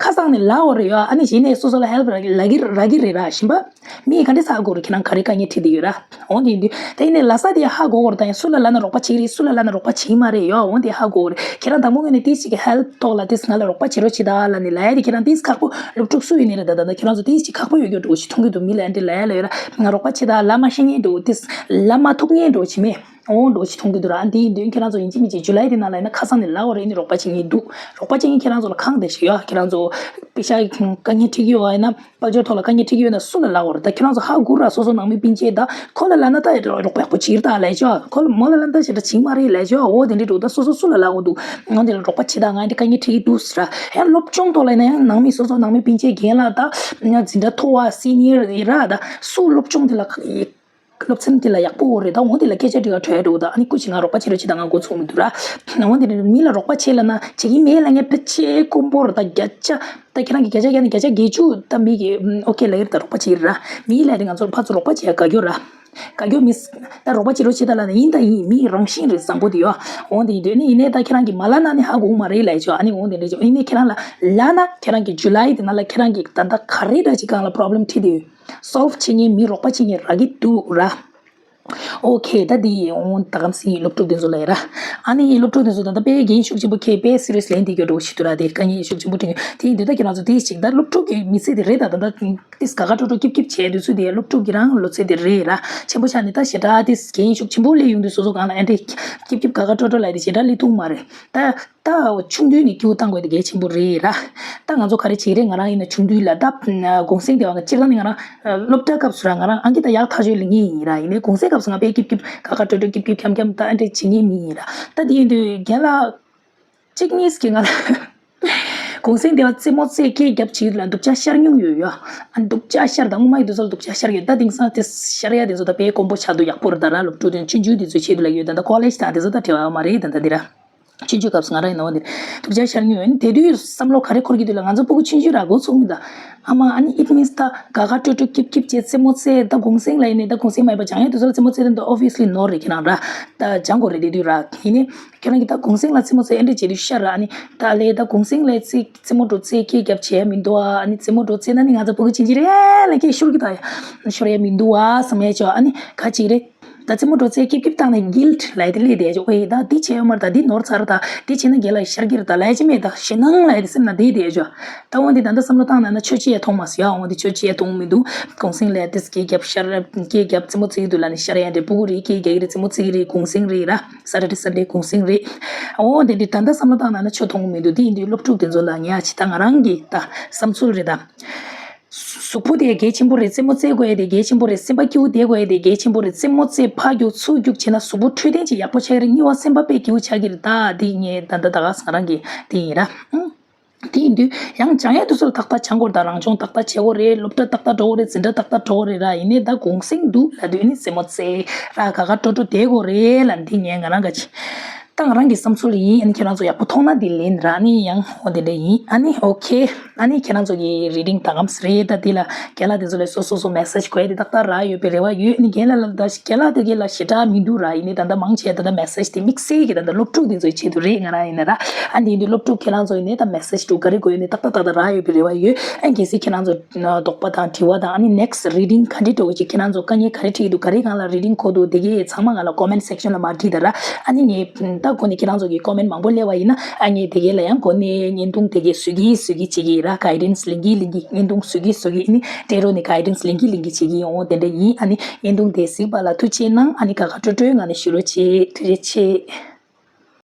ཁ་སང་ནས་ལབ་པ་རེད་ཡ། ཨ་ནི་གཞི་ནས་སོ་སོ་ལ་help་རག་གི་རག་གི་རག་གི་རེད་ར། གཞན་པ་མི་ག་འདྲས་ཧ་གོ་རེད། ཁྱེད་རང་ག་རེ་དཀའ་ངལ་འཕྲད་དེ་ཡོད་ར། འོ་དེ་ཡིན་དུས་དེ་ཡིན་ནས་ལབ་ས་དེ་ཧ་གོ་དགོས་རེད། ད་ཡང་སུ་ལ་ལབ་ན་རོགས་པ་བྱེད་ཀྱི་རེད། སུ་ལ་ལབ་ན་རོགས་པ་བྱེད་ཀྱི་མ་རེད་ཡ། འོ་དེ་ཧ་གོ་དགོས་རེད། ཁྱེད་རང་དང་པོ་ངོས་ནས་དེ་ཞིག་གི་help་ཐོག་ལ་དེ་ང་ལ་རོགས་པ་བྱེད་རོགས་བྱེད་ད་ལབ་ནས་ལབ་ཡ་དེ་ཁྱེད་རང་དེ་ཁག་པོ་སློབ་ཕྲུག་སུ་ཡིན་ནའི་རེད། ད་ད་ད་ཁྱེད་རང་ཚོ་དེ་ཞིག་ཁག་པོ་ཡོད་རྒྱུ་འདྲ་བོ་ཞིག་མཐོང་གི་འདུག་མི་ལ་འདི་ལབ་ཡ་ལབ་ཡོད་ར། ང་རོགས་པ་བྱེད་ད་ལབ་མ་ཤེས་མཁན་འདྲ་བོ་དེ་ལབ་མ་ཐུབ་མཁན་འདྲ་བོ་བྱེད་མེད། འོང་འགྲོ་ཞིག་མཐོང་གི་འདུག་ར། འདི་ཡིན་དུས་ཁྱེད་རང་ཚོ་ཡིན་གཅིག་མིན་གཅིག་ཇུ་ལའི་དེ་ནང་ལ་ཡིན་ན་ཁ་སང་ནས་ལབ་པ་རེད། ནི་རོགས་པ་བྱེད་མཁན་འདུག་རོགས་པ་བྱེད་མཁན་ཁྱེད་རང་ཚོ་ལ་ཁག་བདེ་ཞིག་ཡོད། ཁྱེད་རང་ཚོ་པེ་ཤག་དཀའ་ངལ་འཕྲད་ཀྱི་ཡོད་པ་ཡིན་ན། དཔལ་འབྱོར་ཐོག་ལ་དཀའ་ངལ་འཕྲད་ཀྱི་ཡོད་ན་སུ་ལ་ལབ་དགོས་རེད། ད་ཁྱེད་རང་ཚོ་ཧ་གོ་ར། སོ་སོ་ནང་མི་སྤུན་མཆེད་ད་ཁོ་ལ་ལབ་ན་ད་རོགས་པ་ཡག་པོ་བྱེད་རེད་ད་ལབ་ཆོག་ཁོ་ལ་མོ་ལ་ལབ་ན་ད་ཞེ་དྲག་བྱེད་མ་རེད་ལབ་ཆོག་འོ་དེ་འདྲས་འགྲོ། ད་སོ་སོ་སུ་ལ་ལབ་དགོས་འདུག་འོ་དེ་འདྲས་རོགས་པ་བྱེད་ད། ང་འདི་དཀའ་ངལ་འཕྲད་ཀྱི་འདུག་ཟེར་ར། ཡང་སློབ་སྦྱོང་ཐོག་ལ་ཡིན་ན་ཡང་ནང་མི་སོ་སོ་ནང་མི་སྤུན་མཆེད་རྒན་ལགས་ད་འཛིན་གྲྭ་མཐོ་བ་སི་ནི་ཡར་ཡིན་ར། ད་སུ་སློབ་སྦྱོང་དེ་ལ་སློབ་ཚན་དེ་ལ་ཡག་པོ་ཡོད་རེད། ད་འོ་དེ་ལ་སྐད་ཆ་འདྲི་ག་འགྲོ་ཡ་འདུག་ད་ཨ་ནི་སྐུ་མཁྱེན་ང་རོགས་པ་བྱེད་རོགས་བྱེད་ད། ང་འགོ་ཚུགས་མི་འདུག་ར། འོ་དེ་འདྲས་མི་ལ་རོགས་པ་བྱེད་ལབ་ན་བྱེད་ཀྱི་མེད་ལབ་མཁན་ཕལ་ཆེར་དཀོན་པོ་རེད། ད་བརྒྱ་ཆ། ད་ཁྱེད་རང་གིས་བརྒྱ་ཆ་བརྒྱ་ནས་བརྒྱ་ཆ་བརྒྱད་ཅུ་ད་མི་གིས་ཨོ་ཁེ་ལབ་ཀྱི་རེད། ད་རོགས་པ་བྱེད་ར། མི་ལབ་དེ་ང་ཚོར་ཕར་ཚུར་རོགས་པ་བྱེད་ཡ་དགའ་སྐྱོ་ར། དགའ་སྐྱོ་མི་ད་རོགས་པ་བྱེད་རོགས་བྱེད་ད་ལབ་ན་ཡིན་ད་ཡིན། མིའི་རང་བཞིན་རེད། བཟང་པོ་དེ་ཡོད། འོ་དེ་ཡིན་དུས་ནི་ཡིན་ནའི་ད་ཁྱེད་རང་གིས་མ་ལབ་ན་ནི་ཧ་གོ་གི་མ་རེད་ལབ་ཆོག་ཨ་ནི་འོ་དེ་འདྲ་ཆོག་ཡིན་ནའི་ཁྱེད་རང་ལ་ལབ་ན་ཁྱེད་རང་གིས་ཇུ་ལའི་དེ་ནང་ལ་ཁྱེད་རང་གིས་ད་ལྟ་ག་རེ་འདྲ་ཅིག་སྒང་ལ་པོ་རོབ་ལེམ་འཕྲད་དེ་ཡོད། སོལབ་བྱེད་མཁན་མི་རོགས་པ་བྱེད་མཁན་རག་གི་འདུག་ར། ཨོ་ཁེ། ད་འདི་འོང་ད་གམ་སི་སློབ་ཕྲུག་དེ་ཚོ་ལ་ཡ་ར། ཨ་ནི་སློབ་ཕྲུག་དེ་ཚོ་ད་ལྟ་དཔེ་འགན་ཤུགས་ཆེན་པོ་ཁེ་དཔེ་སི་རི་ཡས་ལེན་དེ་གྱོད་འགྲོ་ཞིག་ཏུ་ར། དེ་དཀའ་ངལ་ཤུགས་ཆེན་པོ་འཕྲད་ཡོད། དེ་ཡིན་དུས་ད་ཁྱེད་རང་ཚོ་དེ་ཞིག་ད་སློབ་ཕྲུག་གི་མི་ཚེ་དེ་རེད། ད་ད་ད་ཏིས་དགའ་དགའ་སྤྲོ་སྤྲོ་སྐྱིབ་སྐྱིབ་བྱས་དུས་ཚོད་དེ་སློབ་ཕྲུག་གི་རང་ལོ་ཚད་དེ་རེད་ར། ཆེན་པོ་ཆགས་ནས་ད་ཞེ་དྲག་ཏིས་འགན་ཤུགས་ཆེན་པོ་སླེབས་ཡོང་དུས་སོ་སོ་སྒང་ལ་ཨེ་འདྲས་སྐྱིབ་སྐྱིབ་དགའ་དགའ་སྤྲོ་སྤྲོ་ལབ་དེ་ཞེ་དྲག་སླེབས་ཐུབ་མ་རེད། ད་ད་ཆུང་དུས་ནས་སྐྱིད་པོ་བཏང་དགོས་དེ་གལ་ཆེན་པོ་རེད་ར། ད་ང་ཚོ་ག་རེ་བྱེད་རེད། ང་རང་ཡིན་ན་ཆུང་དུས་ལ་ད་གུང་སེང་དེ་བ་སྤྱིར་བཏང་ནི་ང་རང་སློབ་གྲྭ་སྐབས་སུ་ར་ང་རང་ཨང་ཀི་ད་ཡག་ཐག་ཆོད་ལེན་མཁན་ཡིན་ར། ཡིན་ནའི་གུང་སེང་སྐབས་སུ་ང་དཔེ་སྐྱིབ་སྐྱིབ་དགའ་དགའ་སྤྲོ་སྤྲོ་སྐྱིབ་སྐྱིབ་འཁྱམ་འཁྱམ་ད་ཨ་འདྲས་བྱེད་མཁན་མི་ཡིན་ར། ད་དེ་ཡིན་དུས་རྒན་ལགས་གཅིག་གཉིས་ཀྱིས་ང་ལ་གུང་སེང་དེ་བ་རྩེད་མོ་རྩེ་སྐད་རྒྱབ་བྱེད་ལ་སྡུག་ཅག་ཤར་མྱོང་ཡོད་ཡ། ཨ་སྡུག་ཅག་ཤར་ད་ངོ་མ་ཡི་དུས་ཚོད་ལ་སྡུག་ཅག་ཤར་ཡོད། ད་དེང་སང་དེ་ཤར་ཡ་དེ་ཚོ་ད་དཔེ་དཀོན་པོ་ཆགས་འདུག་ཡག་པོ་རེད་ད་ར། སློབ་ཕྲུག་དེ་ཆུང་ཆུང་དེ་ཚོའི་ཆེད་དུ་ལ་ཡོད། ད་ད་ཀོ་ལེཇ་དང་དེ་ཚོ་ད་བྲེལ་བ་མ་རེད། ད་ད་འདི་ར། ཆུང་ཆུང་སྐབས་སུ་ང་རང་ཡིན་ནོ་འདིར་སྡུག་ཅག་ཤར་མྱོང་ཡོད། དེ་དུས་བསམ་བློ་ག་རེ་འཁོར་གྱི་འདུག་ལ། ང་ཚོ་སྤུ་གུ་ཆུང་ཆུང་ར་འགོ་ཚུགས་མི་ད། ཨ་མ་ཨ་ནི་it means ད་དགའ་དགའ་སྤྲོ་སྤྲོ་སྐྱིབ་སྐྱིབ་བྱས་རྩེད་མོ་རྩེ། ད་གུང་སེང་ལ་ཡིན་ནའི་ད་གུང་སེང་མ་ཡིན་པ་སྦྱང་ཡས་དུས་ཚོད་ལ་རྩེད་མོ་རྩེ་དེ་འདུག obviously no རེད་ཁྱེད་རང་ར། ད་སྦྱང་དགོས་རེད་དེ་དུས་ར། ཡིན་ནའི་ཁྱེད་རང་གིས་ད་གུང་སེང་ལ་རྩེད་མོ་རྩེ་ཨེ་འདྲ་བྱེད་དུས་ཤར་ར། ཨ་ནི་ད་ལས་ད་གུང་སེང་ལ་རྩེད་རྩེད་མོ་འགྲོ་རྩེ་སྐད་རྒྱབ་བྱས་མི་འདུག་ཨ་ནི་རྩེད་མོ་འགྲོ་རྩེ་ན་ནི་ང་ཚོ་སྤུ་གུ་ཆུང་ཆུང་རེད་ལ་སྐད་ཤོར་གི་ད་ཡ་ཤོར་ཡ་མི་འདུག་ཨ་བསམ་ཡ་ཆོག་ཨ་ནི་ག་ཅིག་རེད། ད་རྩེད་མོ་འགྲོ་ཚེ་སྐྱིབ་སྐྱིབ་བཏང་ནས་guilt ལབ་དེ་སླེབས་བསྡད་ཆོག་ཨེ་ད་འདི་བྱས་ཡོད་མ་རེད། ད་འདི་ནོར་ཚར། ད་འདི་བྱས་ན་རྒན་ལགས་ཤར་གྱི་རེད། ད་ལབ་ཡ་ཅི་མེད། ད་ཞེད་སྣང་ལབ་ཡ་དེ་སེམས་ནང་བསྡད་བསྡད་ཆོག་ད་འོ་འདི་ད་ལྟ་བསམ་བློ་བཏང་ན་ན་ཆོས་ཅི་ཡ་མཐོང་མ་སོང་ཡ། འོ་འདི་ཆོས་ཅི་ཡ་མཐོང་མི་འདུག་གུང་སེང་ལབ་ཡ་དེ་སྐད་རྒྱབ་ཤར་སྐད་རྒྱབ་རྩེད་མོ་རྩེ་གི་འདུག་ལབ་ནས་ཤར་ཡ་འདྲ། སྤུ་གུ་རེད་སྐད་རྒྱག་གི་རེད། རྩེད་མོ་རྩེ་གི་རེད། གུང་སེང་རེད་ར། Saturday Sunday གུང་སེང་རེད། འོ་འདི་འདི་ད་ལྟ་བསམ་བློ་བཏང་ན་ན་ཆོས་མཐོང་མི་འདུག་དེ་ཡིན་དུས་སློབ་ཕྲུག་དེ་ཚོ་ལ་ངས་ཨ་ཅི་ད་ང་རང་གི་ད་བསམ་ཚུལ་རེད་ད། གཟུགས་པོ་དེ་གལ་ཆེན་པོ་རེད། རྩེད་མོ་རྩེ་དགོས་ཡ་དེ་གལ་ཆེན་པོ་རེད། སེམས་པ་སྐྱིད་པོ་བསྡད་དགོས་ཡ་དེ་གལ་ཆེན་པོ་རེད། རྩེད་མོ་རྩེ་ཕར་རྒྱུག་ཚུར་རྒྱུག་བྱས་ན་གཟུགས་པོ་འཕྲོད་བསྟེན་ཅིག་ཡག་པོ་ཆགས་ཀྱི་རེད། གཉིས་པ་སེམས་པ་དཔེ་སྐྱིད་པོ་ཆགས་ཀྱི་རེད། ད་འདི་ངས་ད་ལྟ་ད་ག་ས་ང་རང་གི་དེ་ཡིན་ར། ཨང་། དེ་ཡིན་དུས་ཡང་སྦྱང་ཡ་དུས་ཚོད་ཏག་ཏག་སྦྱང་དགོས་རེད། ད་རང་སྦྱོང་ཏག་ཏག་བྱེད་དགོས་རེད། སློབ་གྲྭ་ཏག་ཏག་འགྲོ་དགོས་རེད། འཛིན་གྲྭ་ཏག་ཏག་འགྲོ་དགོས་རེད་ར། ཡིན་ནའི་ད་གུང་སེང་འདུག་ལབ་དུས་ནི་རྩེད་མོ་རྩེ་ར་དགའ་དགའ་སྤྲོ་སྤྲོ་བསྡད་དགོས་རེད་ལབ། འདི་ངས་ང་རང་ག་ཅི། ད་ང་རང་གི་བསམ་ཚུལ་ཡིན། ཨ་ནི་ཁྱེད་རང་ཚོ་ཡག་པོ་མཐོང་ན་འདི་ལན་རག་ནི་ཡང་འོ་དེ་འདྲ་ཡིན། ཨ་ནི་ཨོ་ཁེ། ཨ་ནི་ཁྱེད་རང་ཚོ་གི་reading ད་གམ་རེད། ད་འདི་ལ་རྒན་ལགས་དེ་ཚོ་ལ་སོ་སོ་སོ་message དགོས་དེ་ཏག་ཏག་རག་ཡོད་པའི་རེ་བ་ཡོད། ཨ་ནི་རྒན་ལགས་ལ་ད་རྒན་ལགས་དེ་གི་ལ་ཞེ་དྲག་མི་འདུག་ར། ཡིན་ནི་ད་ལྟ་མང་ཆེ་ད་ལྟ་message དེ་དམིགས་བསལ་གྱི་ད་ལྟ་སློབ་ཕྲུག་དེ་ཚོའི་ཆེད་དུ་རེད། ང་རང་ཡིན་ན་ར། ཨ་ནི་འདི་སློབ་ཕྲུག་ཁྱེད་རང་ཚོ་ཡིན་ནི་ད་message དུ་ག་རེ་དགོས་ཡོད་ནི་ཏག་ཏག་ཏག་ཏག་རག་ཡོད་པའི་རེ་བ་ཡོད། ཨ་ནི་གལ་སྲིད་ཁྱེད་རང་ཚོ་དོགས་པ་དང་དྲི་བ་དང་ཨ་ནི་next reading ག་འདྲི་འགྲོ་གི་ཅིག་ཁྱེད་རང་ཚོ་དཀའ་ངལ་ག་རེ་འཕྲད་ཀྱི་འདུག་ག་རེ་སྒང་ལ་reading འཁོར་འདུག་དེ་གི་ཚང་མ་ང་ལ་comment section ལ་མར་བྲིས་ད་ར། ཨ་ནི་ངས་ད་འགོ་ནས་ཁྱེད་རང་ཚོ་གི་comment མང་པོ་སླེབས་པ་ཡིན་ན་ཨ་ངས་དེ་གས་ལ་ཡང་འགོ་ནས་བརྙན་ཐུང་དེ་གས་བཟོ་གི་བཟོ་གི་བྱེད་ཀྱི་ཡིན་ར། guidance ལེན་གི་ལེན་གི་བརྙན་ཐུང་བཟོ་གི་བཟོ་གི་ཨ་ནི་སྤྲད་རོགས་ནས་guidance ལེན་གི་ལེན་གི་བྱེད་ཀྱི་ཡོང་དེ་འདྲ་ཡིན། ཨ་ནི་བརྙན་ཐུང་དེ་གཟིགས་པ་ལ་ཐུགས་རྗེ་གནང་། ཨ་ནི་དགའ་དགའ་སྤྲོ་སྤྲོའི་ངང་ནས་བཞུགས་རོགས་བྱེད། ཐུགས་རྗེ་ཆེ།